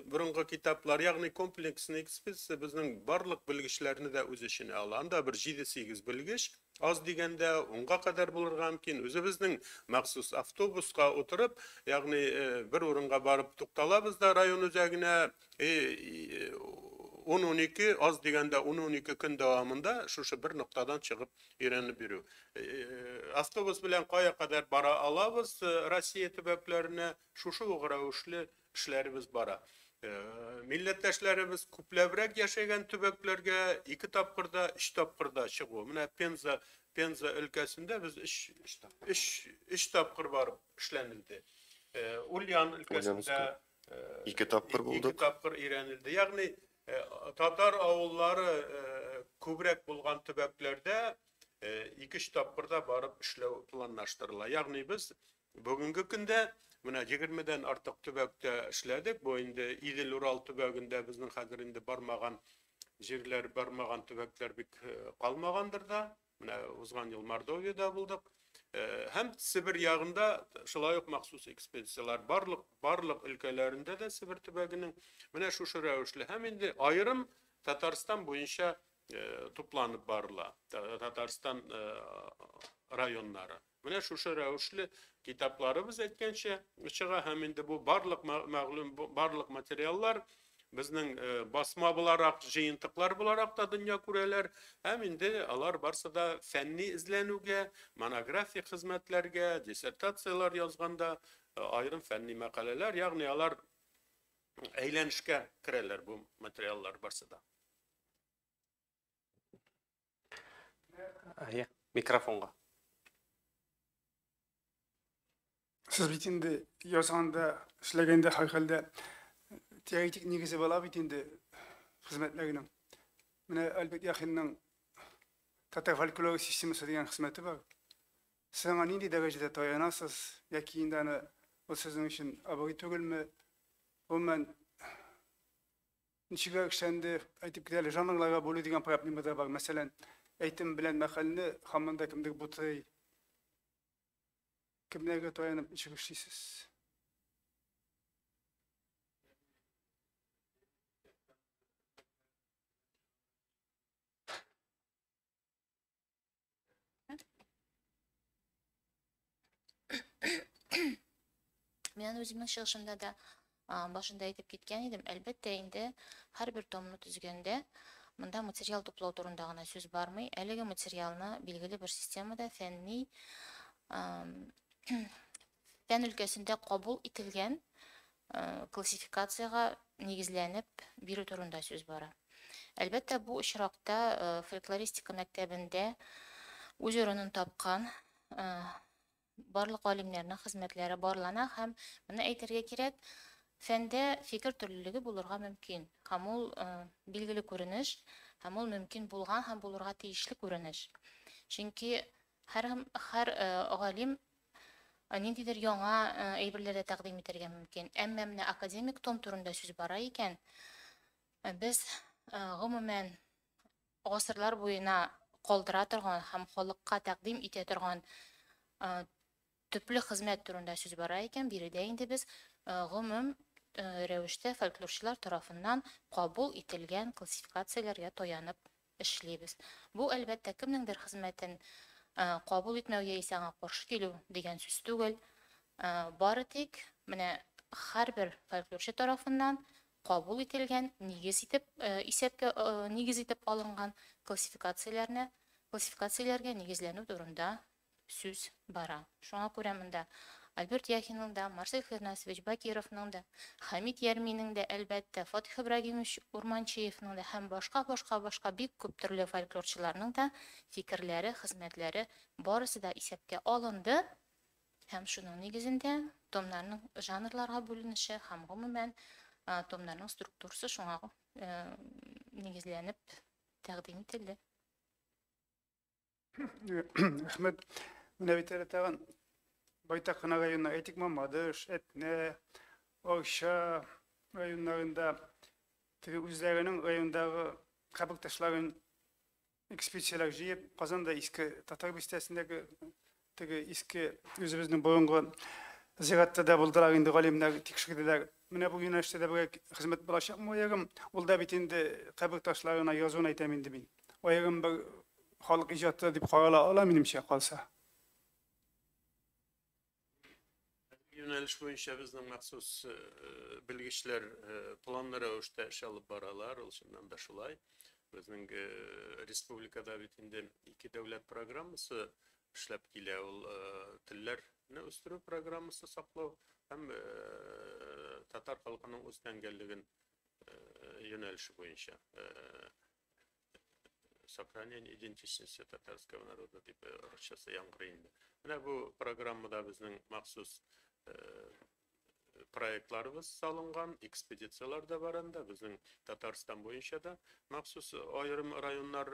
борынгы китаплар, ягъни комплекслы экспедиция безнең барлык белгечләрне дә үз эченә ала. Анда бер 7-8 белгеч, аз дигәндә 10-га кадәр булырга мөмкин. Үзебезнең махсус автобуска утырып, ягъни бер урынга барып тукталабыз да район үзәгенә, 10-12, аз дигәндә 10-12 көн дәвамында шушы бер ноктадан чыгып өйрәнеп йөрү. Автобус белән кая кадәр бара алабыз Россия төбәкләренә, шушы ук рәвешле эшләребез бара. Милләттәшләребез күпләбрәк яшәгән төбәкләргә 2 тапкырда, 3 тапкырда чыгу. Менә Пенза өлкәсендә без 3 тапкыр барып эшләнелде. Ульян өлкәсендә 2 тапкыр булдык. 2 тапкыр өйрәнелде. Ягъни татар авыллары күбрәк булган төбәкләрдә 2-3 тапкырда барып эшләү планлаштырыла. Ягъни без бүгенге көндә менә 20-дән артык төбәктә эшләдек. Бу инде Идел-Урал төбәгендә безнең хәзер инде бармаган җирләр, бармаган төбәкләр бик калмагандыр да. Менә узган ел Мордовиядә булдык. Һәм Себер ягында шулай ук махсус экспедицияләр барлык өлкәләрендә дә Себер төбәгенең менә шушы рәвешле һәм инде аерым Татарстан буенча тупланып барыла. Татарстан районнары. Менә шушы рәвешле китапларыбыз әйткәнчә чыга һәм инде бу барлык мәгълүм, барлык материаллар безнең басма буларак, җыентыклар буларак та дөнья күрәләр һәм инде алар барсы да фәнни эзләнүгә, монографик хезмәтләргә, диссертацияләр язганда аерым фәнни мәкаләләр, ягъни алар әйләнешкә керәләр бу материаллар барсы да. Әйе, микрофонга. Сез бит инде язганда, эшләгәндә һәрхәлдә теоретик нигезе була бит инде хезмәтләренең. Менә Альберт Яхинның татар фольклоры системасы дигән хезмәте бар. Сез аңа нинди дәрәҗәдә таянасыз, яки инде аны ул сезнең өчен абруй түгелме? Гомумән, ничегрәк эшләнде, әйтеп китәле, жанрларга бүлү дигән проблема да бар. Мәсәлән, әйтем белән мәхәлне һаман да кемдер бутый. Кемнәргә таянып ничек эшлисез? Мин үземнең чыгышымда да башында әйтеп киткән идем. Әлбәттә, инде һәрбер томны төзгәндә монда материал туплау турында гына сүз бармый. Әлеге материалны билгеле бер системада фәнни фән өлкәсендә кабул ителгән классификациягә нигезләнеп бирү турында сүз бара. Әлбәттә, бу очракта фольклористика мәктәбендә үз урынын тапкан барлык галимнәрнең хезмәтләре барлана һәм моны әйтергә кирәк, фәндә фикер төрлелеге булырга мөмкин. Һәм ул билгеле күренеш. Һәм ул мөмкин булган һәм булырга тиешле күренеш. Чөнки һәр галим ниндидер яңа әйберләр дә тәкъдим итәргә мөмкин. Әмма менә академик том турында сүз бара икән, без гомумән гасырлар буена калдыра торган һәм халыкка тәкъдим итә торган төпле хезмәт турында сүз бара икән, биредә инде без гомум рәвештә фольклорчылар тарафыннан кабул ителгән классификацияләргә таянып эшлибез. Бу, әлбәттә, кемнеңдер хезмәтен кабул итмәү яисә аңа каршы килү дигән сүз түгел. Бары тик менә һәрбер фольклорчы тарафыннан кабул ителгән, нигез итеп исәпкә нигез итеп алынган классификацияләргә нигезләнү турында сүз бара. Шуңа күрә монда Альберт Яхинның да, Марсель Хирнасович Бакировның да, Хәмит Ярминең дә, әлбәттә, Фатих Ибрагимович Урманчиевның да һәм башка бик күп төрле фольклорчыларның да фикерләре, хезмәтләре барысы да исәпкә алынды. Һәм шуның нигезендә томнарның жанрларга бүленеше һәм гомумән томнарның структурасы шуңа нигезләнеп тәкъдим ителде. Рәхмәт. Менә бит әле тагын байтак кына районнар, әйтик, Мамадыш, Әтнә, Арча районнарында теге үзләренең райондагы кабер ташларын экспедицияләр җыеп, Казанда иске татар бистәсендәге теге иске үзебезнең борынгы зиратта да булдылар инде, галимнәр тикшерделәр. Менә бу юнәлештә дә берәр хезмәт булачакмы аерым? Ул да бит инде кабер ташларына язуын әйтәм инде мин. Аерым бер халык иҗаты дип карала ала минемчә калса. Юнәлеш буенча безнең махсус белгечләр планлы рәвештә эш алып баралар, ул чыннан да шулай. Безнең республикада бит инде ике дәүләт программасы эшләп килә. Ул телләрне үстерү программасы саклау һәм татар халкының үз тәңгәллеген юнәлеше буенча сохранение идентичности татарского народа дип русчасы яңгырый инде. Менә бу программада безнең махсус проектларыбыз салынган, экспедициялар да бар анда, безнең Татарстан буенча да махсус аерым районнар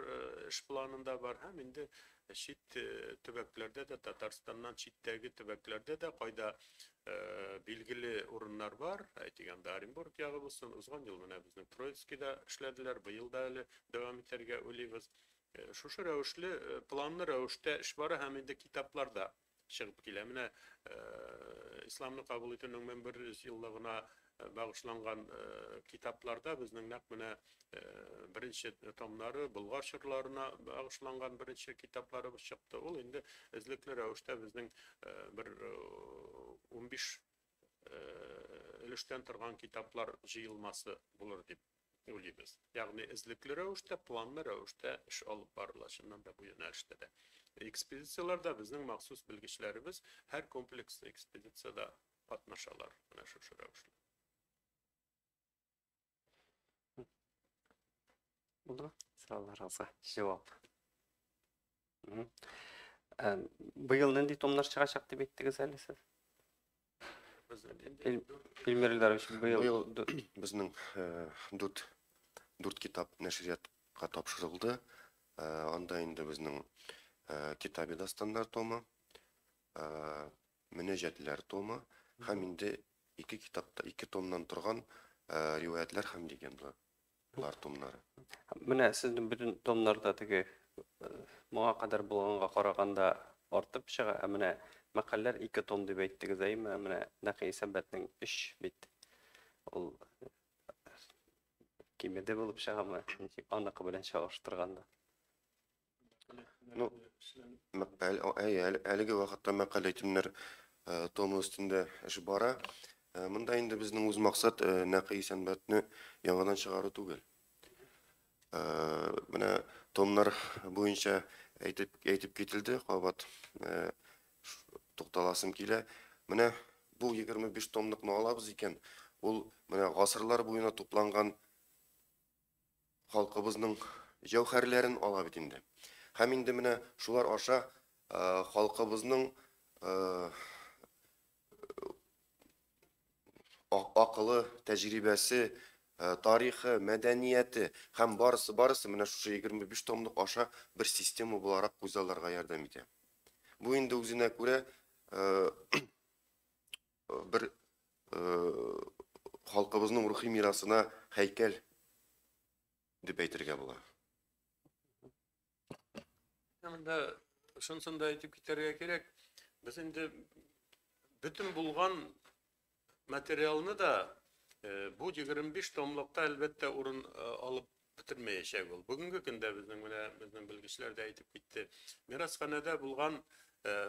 эш планында бар һәм инде чит төбәкләрдә дә, Татарстаннан читтәге төбәкләрдә дә кайда билгеле урыннар бар, әйтик, анда Оренбург ягы булсын, узган ел менә безнең Троицкийда эшләделәр, быел да әле дәвам итәргә уйлыйбыз. Шушы рәвешле планлы рәвештә эш бара һәм инде китаплар да чыгып килә. Менә исламны кабул итүнең 1100 еллыгына багышланган китапларда безнең нәкъ менә беренче томнары Болгар чорларына багышланган беренче китапларыбыз чыкты. Ул инде эзлекле рәвештә безнең бер 15 өлештән торган китаплар җыелмасы булыр дип уйлыйбыз. Ягъни эзлекле рәвештә, планлы рәвештә эш алып барыла чыннан да бу юнәлештә дә. Экспедицияләрдә безнең махсус белгечләребез һәр комплекслы экспедициядә катнашалар. Менә шушы рәвешле. Булдымы? Сорауларыгызга җавап. Быел нинди томнар чыгачак дип әйттегез әле сез? Илмир Илдарович, быел безнең дүрт китап нәшриятка тапшырылды. Анда инде безнең Китаби дастаннар томы, Мөнәҗәтләр томы һәм инде ике китапта ике томнан торган риваятлар һәм легендалар томнары. Менә сезнең бөтен томнарда теге моңа кадәр булганга караганда артып чыга, ә менә мәкальләр ике том дип әйттегез, әйме? Менә Нәкый Исәнбәтнең өч бит. Ул кимеде булып чыгамы? Ничек аныкы белән чагыштырганда? Ну, әлеге вакытта мәкаль әйтемнәр томы өстендә эш бара. Монда инде безнең үз максат Нәкый Исәнбәтне яңадан чыгару түгел. Менә томнар буенча әйтеп кителде, кабат тукталасым килә. Менә бу 25 томлыкны алабыз икән, ул менә гасырлар буена тупланган халкыбызның җәүһәрләрен ала бит инде. Һәм инде менә шулар аша халкыбызның акылы, тәҗрибәсе, тарихы, мәдәнияте һәм барысы-барысы менә шушы 25 томлык аша бер система буларак күзалларга ярдәм итә. Бу инде үзенә күрә бер халкыбызның рухи мирасына һәйкәл дип әйтергә була. Монда шунысын да әйтеп китәргә кирәк. Без инде бөтен булган материалны да бу 25 томлыкта әлбәттә урын алып бетермәячәк ул. Бүгенге көндә безнең менә безнең белгечләр дә әйтеп китте. Мирасханәдә булган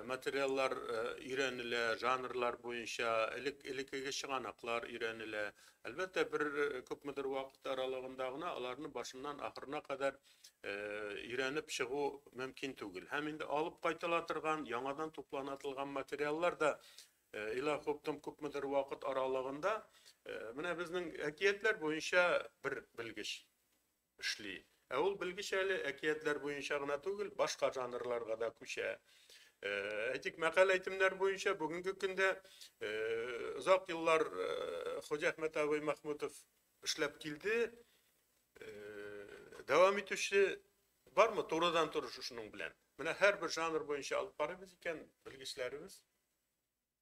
материаллар өйрәнелә, жанрлар буенча, элеккеге чыганаклар өйрәнелә. Әлбәттә, бер күпмедер вакыт аралыгында гына аларны башыннан ахырына кадәр өйрәнеп чыгу мөмкин түгел. Һәм инде алып кайтыла торган, яңадан туплана торган материаллар да илаһуптым күпмедер вакыт аралыгында менә безнең әкиятләр буенча бер белгеч эшли. Ә ул белгеч әле әкиятләр буенча гына түгел, башка жанрларга да күчә. Әйтик, мәкаль әйтемнәр буенча бүгенге көндә озак еллар Хуҗа Әхмәт абый Махмутов эшләп килде. Дәвам итүче бармы турыдан-туры шушының белән? Менә һәрбер жанр буенча алып барабыз икән, белгечләребез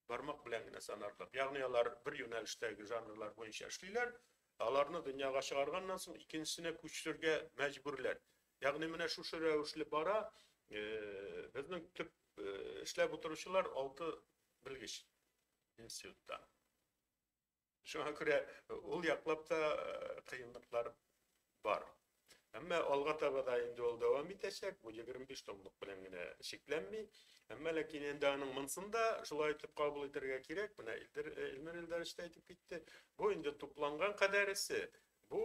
бармак белән генә санарлык. Ягъни алар бер юнәлештәге жанрлар буенча эшлиләр, аларны дөньяга чыгарганнан соң икенчесенә күчерергә мәҗбүрләр. Ягъни менә шушы рәвешле бара, безнең төп эшләп утыручылар 6 белгеч институтта. Шуңа күрә ул яклап та кыенлыклар бар. Әмма алга таба да инде ул дәвам итәчәк, бу 25 томлык белән генә чикләнми. Әмма ләкин инде аның монысын да шулай итеп кабул итәргә кирәк. Менә Илмир Илдарович та әйтеп китте. Бу инде тупланган кадәресе. Бу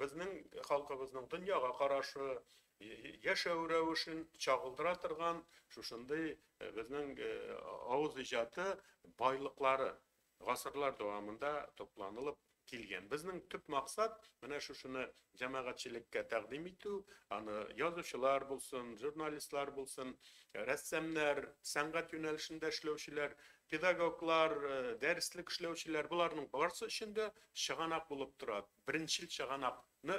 безнең халкыбызның дөньяга карашы, яшәү рәвешен чагылдыра торган шушындый безнең авыз иҗаты байлыклары гасырлар дәвамында тупланылып килгән. Безнең төп максат менә шушыны җәмәгатьчелеккә тәкъдим итү, аны язучылар булсын, журналистлар булсын, рәссамнар, сәнгать юнәлешендә эшләүчеләр, педагоглар, дәреслек эшләүчеләр, боларның барысы өчен дә чыганак булып тора. Беренчел чыганакны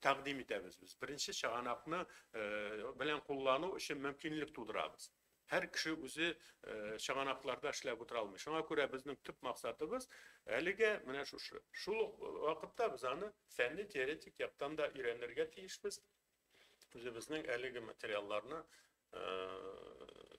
тәкъдим итәбез без. Беренче чыганакны белән куллану өчен мөмкинлек тудырабыз. Һәр кеше үзе чыганакларда эшләп утыра алмый. Шуңа күрә безнең төп максатыбыз әлегә менә шушы. Шул ук вакытта без аны фәнни теоретик яктан да өйрәнергә тиешбез. Үзебезнең әлеге материалларны,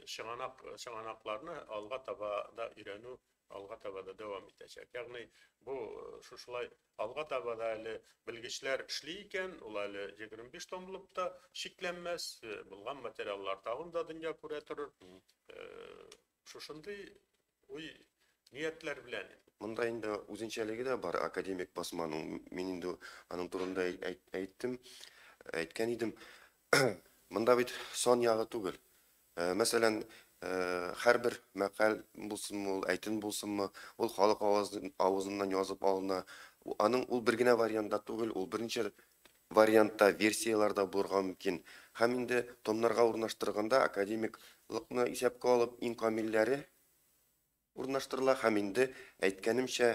чыганакларны алга таба да өйрәнү алга таба да дәвам итәчәк. Ягъни бу шушылай алга таба да әле белгечләр эшли икән, ул әле 25 томлык та шикләнмәс, булган материаллар тагын да дөнья күрә торыр. Шушындый уй ниятләр белән. Монда инде үзенчәлеге дә бар академик басманың. Мин инде аның турында әйттем, әйткән идем. Монда бит сан ягы түгел. Мәсәлән, һәрбер мәкаль булсынмы ул, әйтем булсынмы, ул халык авызыннан язып алына. Аның ул бер генә вариантта түгел, ул берничә вариантта, версияләрдә булырга мөмкин. Һәм инде томнарга урнаштырганда академиклыкны исәпкә алып, иң камилләре урнаштырыла. Һәм инде әйткәнемчә,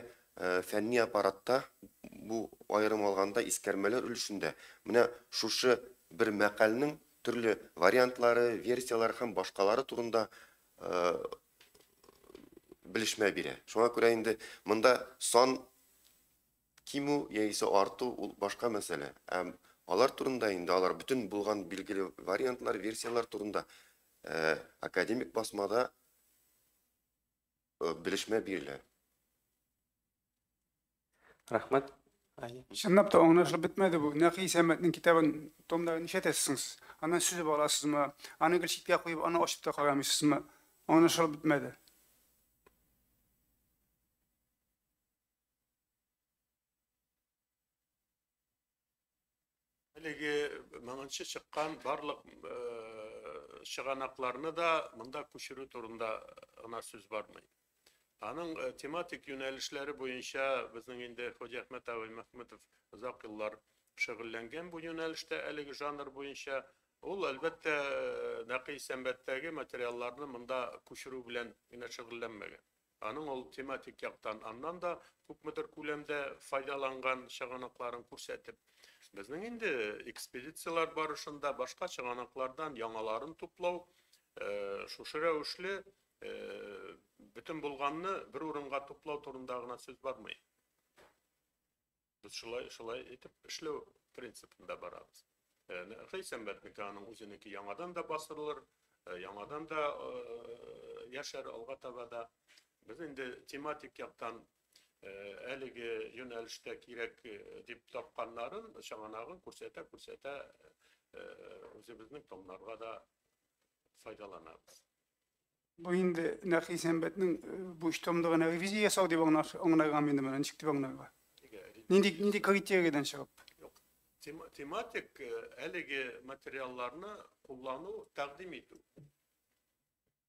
фәнни аппаратта бу аерым алганда искәрмәләр өлешендә менә шушы бер мәкальнең төрле вариантлары, версияләре һәм башкалары турында белешмә бирә. Шуңа күрә инде монда сан кимү яисә арту ул башка мәсьәлә. Ә алар турында инде алар бөтен булган билгеле вариантлар, версияләр турында академик басмада белешмә бирелә. Рәхмәт. Чынлап та аңлашылып бетмәде бу. Нәкый Сәмәтнең китабын томда нишәтәсез? Аннан сүзеп аласызмы? Аны гел читкә куеп, аны ачып та карамыйсызмы? Аңлашылып бетмәде. Әлеге моңынчы чыккан барлык чыганакларны да монда күчерү турында гына сүз бармый. Аның тематик юнәлешләре буенча безнең инде Хуҗа Әхмәт абый Мәхмүтов озак еллар шөгыльләнгән бу юнәлештә, әлеге жанр буенча. Ул әлбәттә Нәкый Сәнбәттәге материалларны монда күчерү белән генә шөгыльләнмәгән. Аның ул тематик яктан аннан да күпмедер күләмдә файдаланган чыганакларын күрсәтеп. Безнең инде экспедицияләр барышында башка чыганаклардан яңаларын туплау, шушы рәвешле бөтен булганны бер урынга туплау турында гына сүз бармый. Без шулай итеп эшләү принципында барабыз. Хәйсәмбәтнеке аның үзенеке яңадан да басылыр, яңадан да яшәр алга таба да. Без инде тематик яктан әлеге юнәлештә кирәк дип тапканнарын, чыганагын күрсәтә-күрсәтә үзебезнең томнарга да файдаланабыз. Бу инде Нәкый Исәнбәтнең бу өч томлыгына ревизия ясау дип аңларга инде моны, ничек дип аңларга? Нинди критерийдан чыгып? Юк. Тематик әлеге материалларны куллану, тәкъдим итү.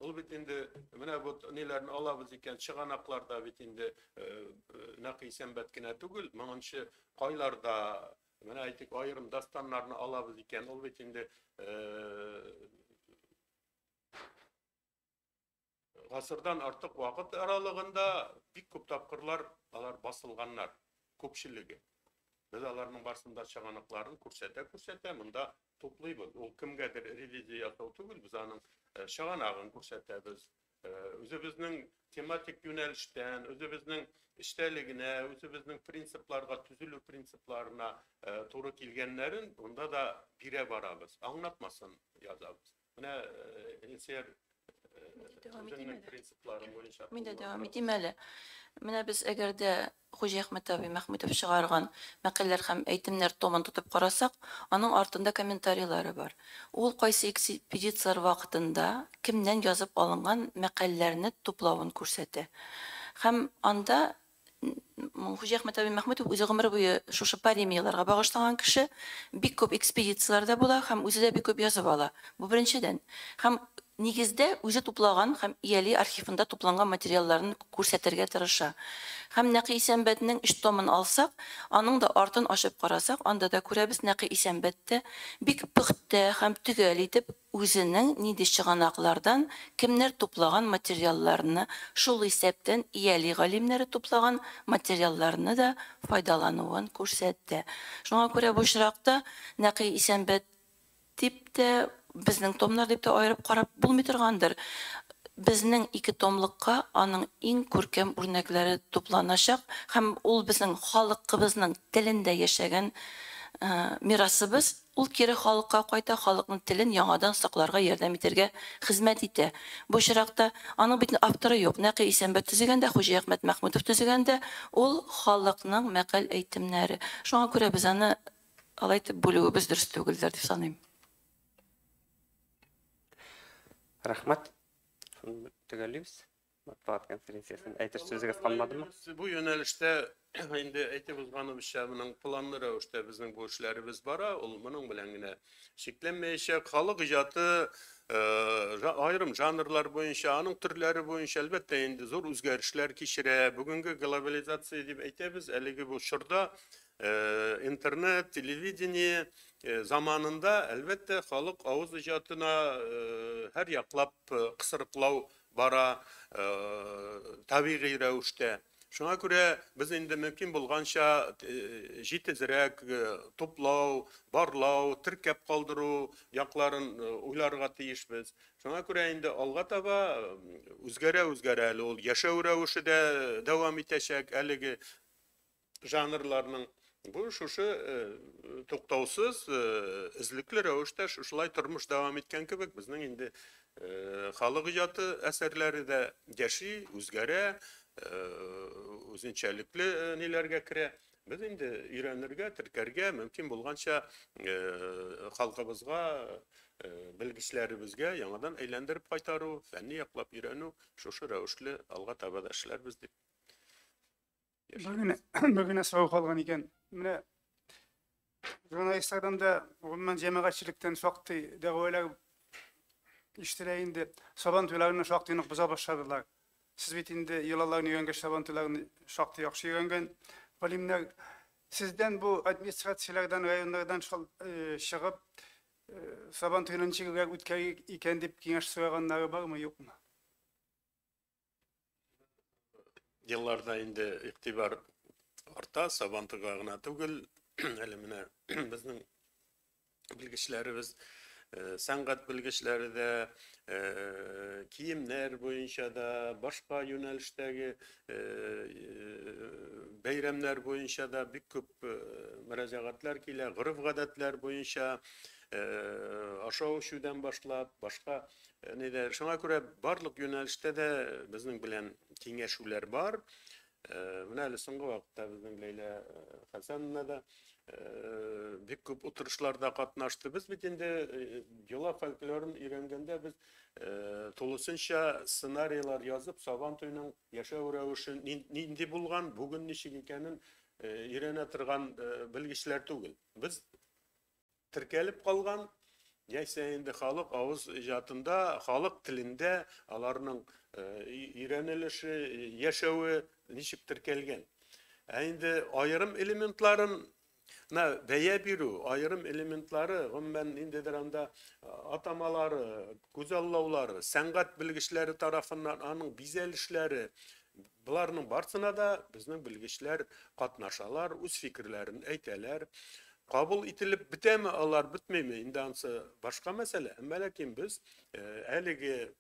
Ул бит инде менә бу ниләрне алабыз икән, чыганакларда бит инде Нәкый Исәнбәт кенә түгел, моңынчы кайларда, менә әйтик, аерым дастаннарны алабыз икән, ул бит инде гасырдан артык вакыт аралыгында бик күп тапкырлар алар басылганнар, күпчелеге. Без аларның барысында чыганакларын күрсәтә-күрсәтә монда туплыйбыз. Ул кемгәдер ревизия ясау түгел, без аның чыганагын күрсәтәбез. Үзебезнең тематик юнәлештән, үзебезнең эчтәлегенә, үзебезнең принципларга, төзелү принципларына туры килгәннәрен монда да бирә барабыз. Аңлатмасын язабыз. Менә Илсөяр үзенең принциплары буенча. Мин дә дәвам итим әле. Менә без әгәр дә Хуҗа Әхмәт абый Мәхмүтов чыгарган мәкальләр һәм әйтемнәр томын тотып карасак, аның артында комментарийлары бар. Ул кайсы экспедицияләр вакытында кемнән язып алынган мәкальләрне туплавын күрсәтә. Һәм анда Хуҗа Әхмәт абый Мәхмүтов үзе гомер буе шушы паремияләргә багышланган кеше, бик күп экспедицияләрдә була һәм үзе дә бик күп язып ала. Бу беренчедән. Һәм нигездә үзе туплаган һәм Ияли архивында тупланган материалларын күрсәтергә тырыша. Һәм Нәкый Исәнбәтнең өч томын алсак, аның да артын ачып карасак, анда да күрәбез, Нәкый Исәнбәттә бик пөхтә һәм төгәл итеп үзенең нинди чыганаклардан кемнәр туплаган материалларны, шул исәптән Ияли галимнәре туплаган материалларны да файдалануын күрсәтә. Шуңа күрә бу очракта Нәкый Исәнбәт дип тә, безнең томнар дип тә аерып карап булмый торгандыр. Безнең ике томлыкка аның иң күркәм үрнәкләре тупланачак һәм ул безнең халкыбызның телендә яшәгән мирасыбыз, ул кире халыкка кайта, халыкның телен яңадан сакларга ярдәм итәргә хезмәт итә. Бу очракта аның бит авторы юк. Нәкый Исәнбәт төзегәндә, Хуҗа Әхмәт Мәхмүтов төзегәндә, ул халыкның мәкаль әйтемнәре. Шуңа күрә без аны алай итеп бүлүебез дөрес түгелдер дип саныйм. Рәхмәт. Шуны төгәллибез. Матбугат конференциясен әйтер сүзегез калмадымы? Бу юнәлештә инде әйтеп узганыбызча, моның планлы рәвештә безнең бу эшләребез бара, ул моның белән генә чикләнмәячәк. Халык иҗаты аерым жанрлар буенча, аның төрләре буенча әлбәттә инде зур үзгәрешләр кичерә. Бүгенге глобализация дип әйтәбез, әлеге бу чорда интернет, телевидение заманында әлбәттә халык авыз иҗатына һәр яклап кысрыклау бара табигый рәвештә. Шуңа күрә без инде мөмкин булганча җитезрәк туплау, барлау, теркәп калдыру якларын уйларга тиешбез. Шуңа күрә инде алга таба үзгәрә-үзгәрә әле ул яшәү рәвеше дә дәвам итәчәк әлеге жанрларның. Бу шушы туктаусыз, эзлекле рәвештә шушылай тормыш дәвам иткән кебек, безнең инде халык иҗаты әсәрләре дә яши, үзгәрә, үзенчәлекле ниләргә керә. Без инде өйрәнергә, теркәргә, мөмкин булганча халкыбызга, белгечләребезгә яңадан әйләндереп кайтару, фәнни яклап өйрәнү, шушы рәвешле алга таба да эшләрбез дип. Бер генә сорау калган икән. Менә журналистлардан да, гомумән җәмәгатьчелектән шактый дәгъвалар ишетелә инде. Сабан туйларны шактый нык боза башладылар. Сез бит инде йолаларны өйрәнгәч, сабан туйларын шактый яхшы өйрәнгән галимнәр. Сездән бу администрацияләрдән, районнардан чыгып, сабан туен ничегрәк үткәрик икән дип киңәш сораганнары бармы, юкмы? Елларда инде игътибар арта, Сабантуйга гына түгел, әле менә безнең белгечләребез, сәнгать белгечләре дә, киемнәр буенча да, башка юнәлештәге бәйрәмнәр буенча да бик күп мөрәҗәгатьләр килә, гореф-гадәтләр буенча, ашау-эчүдән башлап, башка нидә. Шуңа күрә барлык юнәлештә дә безнең белән киңәшүләр бар. Менә әле соңгы вакытта безнең Ләйлә Хәсәновна да бик күп утырышларда катнашты. Без бит инде йола фольклорын өйрәнгәндә без тулысынча сценарийлар язып, Сабан туеның яшәү рәвеше нинди булган, бүген ничек икәнен өйрәнә торган белгечләр түгел. Без теркәлеп калган, яисә инде халык авыз иҗатында, халык телендә аларның өйрәнелеше, яшәве ничек теркәлгән. Ә инде аерым элементларын на бәя бирү, аерым элементлары, гомумән ниндидер анда атамалары, күзаллаулары, сәнгать белгечләре тарафыннан аның бизәлешләре, боларның барсына да безнең белгечләр катнашалар, үз фикерләрен әйтәләр. Кабул ителеп бетәме алар, бетмиме, инде ансы башка мәсьәлә. Әмма ләкин без әлеге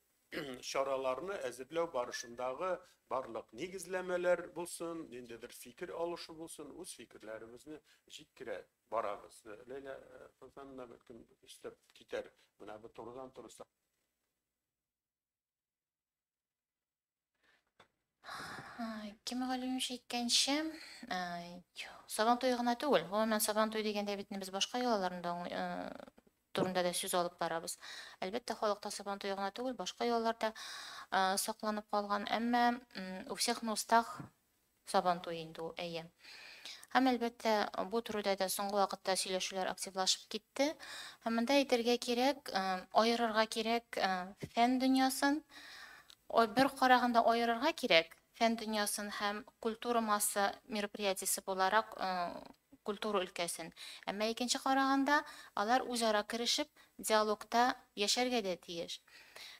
чараларны әзерләү барышындагы барлык нигезләмәләр булсын, ниндидер фикер алышу булсын, үз фикерләребезне җиткерә барабыз. Ләйлә Хәсәновна бәлкем өстәп китәр. Менә бу турыдан туры. Кем Галимович әйткәнчә, Сабан туе гына түгел. Гомумән, Сабан туе дигәндә бит без башка йолаларны да турында да сүз алып барабыз. Әлбәттә, халыкта Сабан туе гына түгел, башка йолалар да сакланып калган. Әмма у всех на устах Сабан туе инде ул, әйе. Һәм әлбәттә, бу турыда да соңгы вакытта сөйләшүләр активлашып китте. Һәм монда әйтергә кирәк, аерырга кирәк фән дөньясын, бер караганда аерырга кирәк фән дөньясын һәм культура масса мероприятиесе буларак культура өлкәсен. Әмма икенче караганда, алар үзара керешеп, диалогта яшәргә дә тиеш.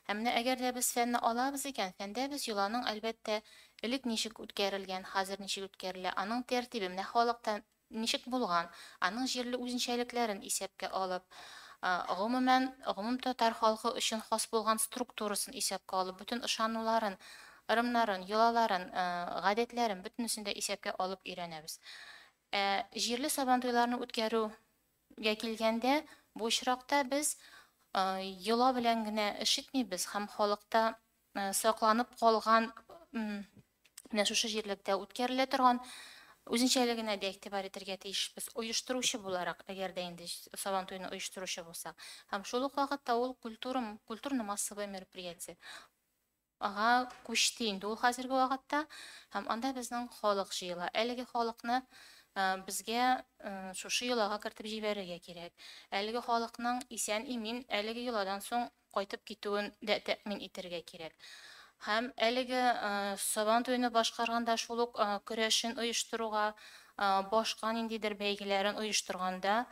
Һәм менә әгәр дә без фәнне алабыз икән, фәндә без йоланың әлбәттә элек ничек үткәрелгән, хәзер ничек үткәрелә, аның тәртибе менә халыкта ничек булган, аның җирле үзенчәлекләрен исәпкә алып, гомумән, гомум татар халкы өчен хас булган структурасын исәпкә алып, бөтен ышануларын, ырымнарын, йолаларын, гадәтләрен бөтенесен дә исәпкә алып өйрәнәбез. Ә җирле сабантуйларны үткәрүгә килгәндә, бу очракта без йола белән генә эш итмибез һәм халыкта сакланып калган менә шушы җирлектә үткәрелә торган үзенчәлегенә дә игътибар итәргә тиешбез. Оештыручы буларак, әгәр дә инде Сабан туен оештыручы булсак. Һәм шул ук вакытта ул культура, культурно-массовое мероприятие ага күчте инде ул хәзерге вакытта, һәм анда безнең халык җыела. Әлеге халыкны безгә шушы йолага кертеп җибәрергә кирәк. Әлеге халыкның исән-имин әлеге йоладан соң кайтып китүен дә тәэмин итәргә кирәк. Һәм әлеге Сабан туены башкарганда шул ук көрәшен оештыруга, башка ниндидер бәйгеләрен оештырганда,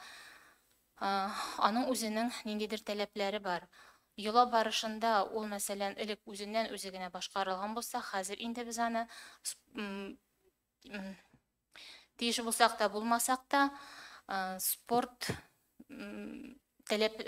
аның үзенең ниндидер таләпләре бар. Йола барышында ул, мәсәлән, элек үзеннән үзе генә башкарылган булса, хәзер инде без аны тиеш булсак та, булмасак та, спорт таләп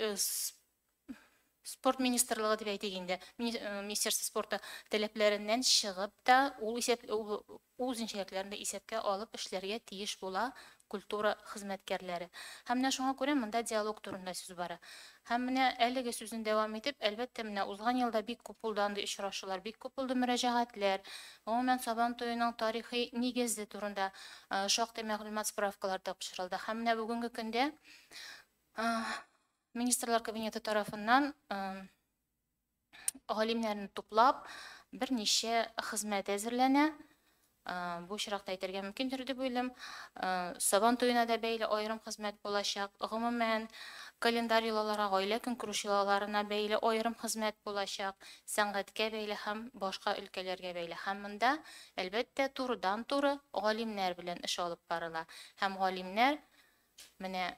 спорт министрлыгы дип әйтик инде, Министерство спорта таләпләреннән чыгып та, ул исәп ул үзенчәлекләрен дә исәпкә алып эшләргә тиеш була культура хезмәткәрләре. Һәм менә шуңа күрә монда диалог турында сүз бара. Һәм менә әлеге сүзне дәвам итеп, әлбәттә, менә узган елда бик күп булды андый очрашулар, бик күп булды мөрәҗәгатьләр. Гомумән, Сабан туеның тарихи нигезе турында шактый мәгълүмат, справкалар тапшырылды. Һәм менә бүгенге көндә Министрлар Кабинеты тарафыннан галимнәрне туплап, берничә хезмәт әзерләнә. Бу очракта әйтергә мөмкиндер дип уйлыйм. Сабан туена да бәйле аерым хезмәт булачак. Гомумән, календарь йолаларга, гаилә көнкүреш йолаларына бәйле аерым хезмәт булачак. Сәнгатькә бәйле һәм башка өлкәләргә бәйле. Һәм монда, әлбәттә, турыдан-туры галимнәр белән эш алып барыла. Һәм галимнәр менә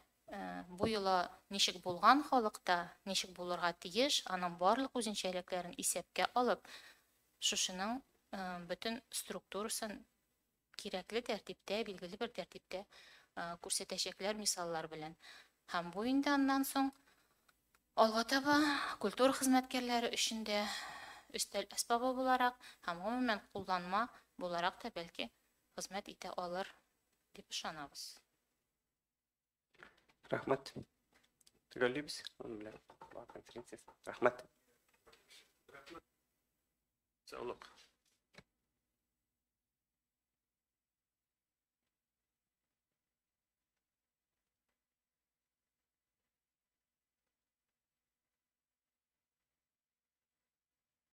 бу йола ничек булган халыкта, ничек булырга тиеш, аның барлык үзенчәлекләрен исәпкә алып, шушының бөтен структурасын кирәкле тәртиптә, билгеле бер тәртиптә күрсәтәчәкләр мисаллар белән. Һәм бу инде аннан соң алга таба культура хезмәткәрләре өчен дә өстәл әсбабы буларак һәм гомумән кулланма буларак та бәлки хезмәт итә алыр дип ышанабыз. Рәхмәт. Төгәллибез аның белән конференциясен. Рәхмәт. Саулык.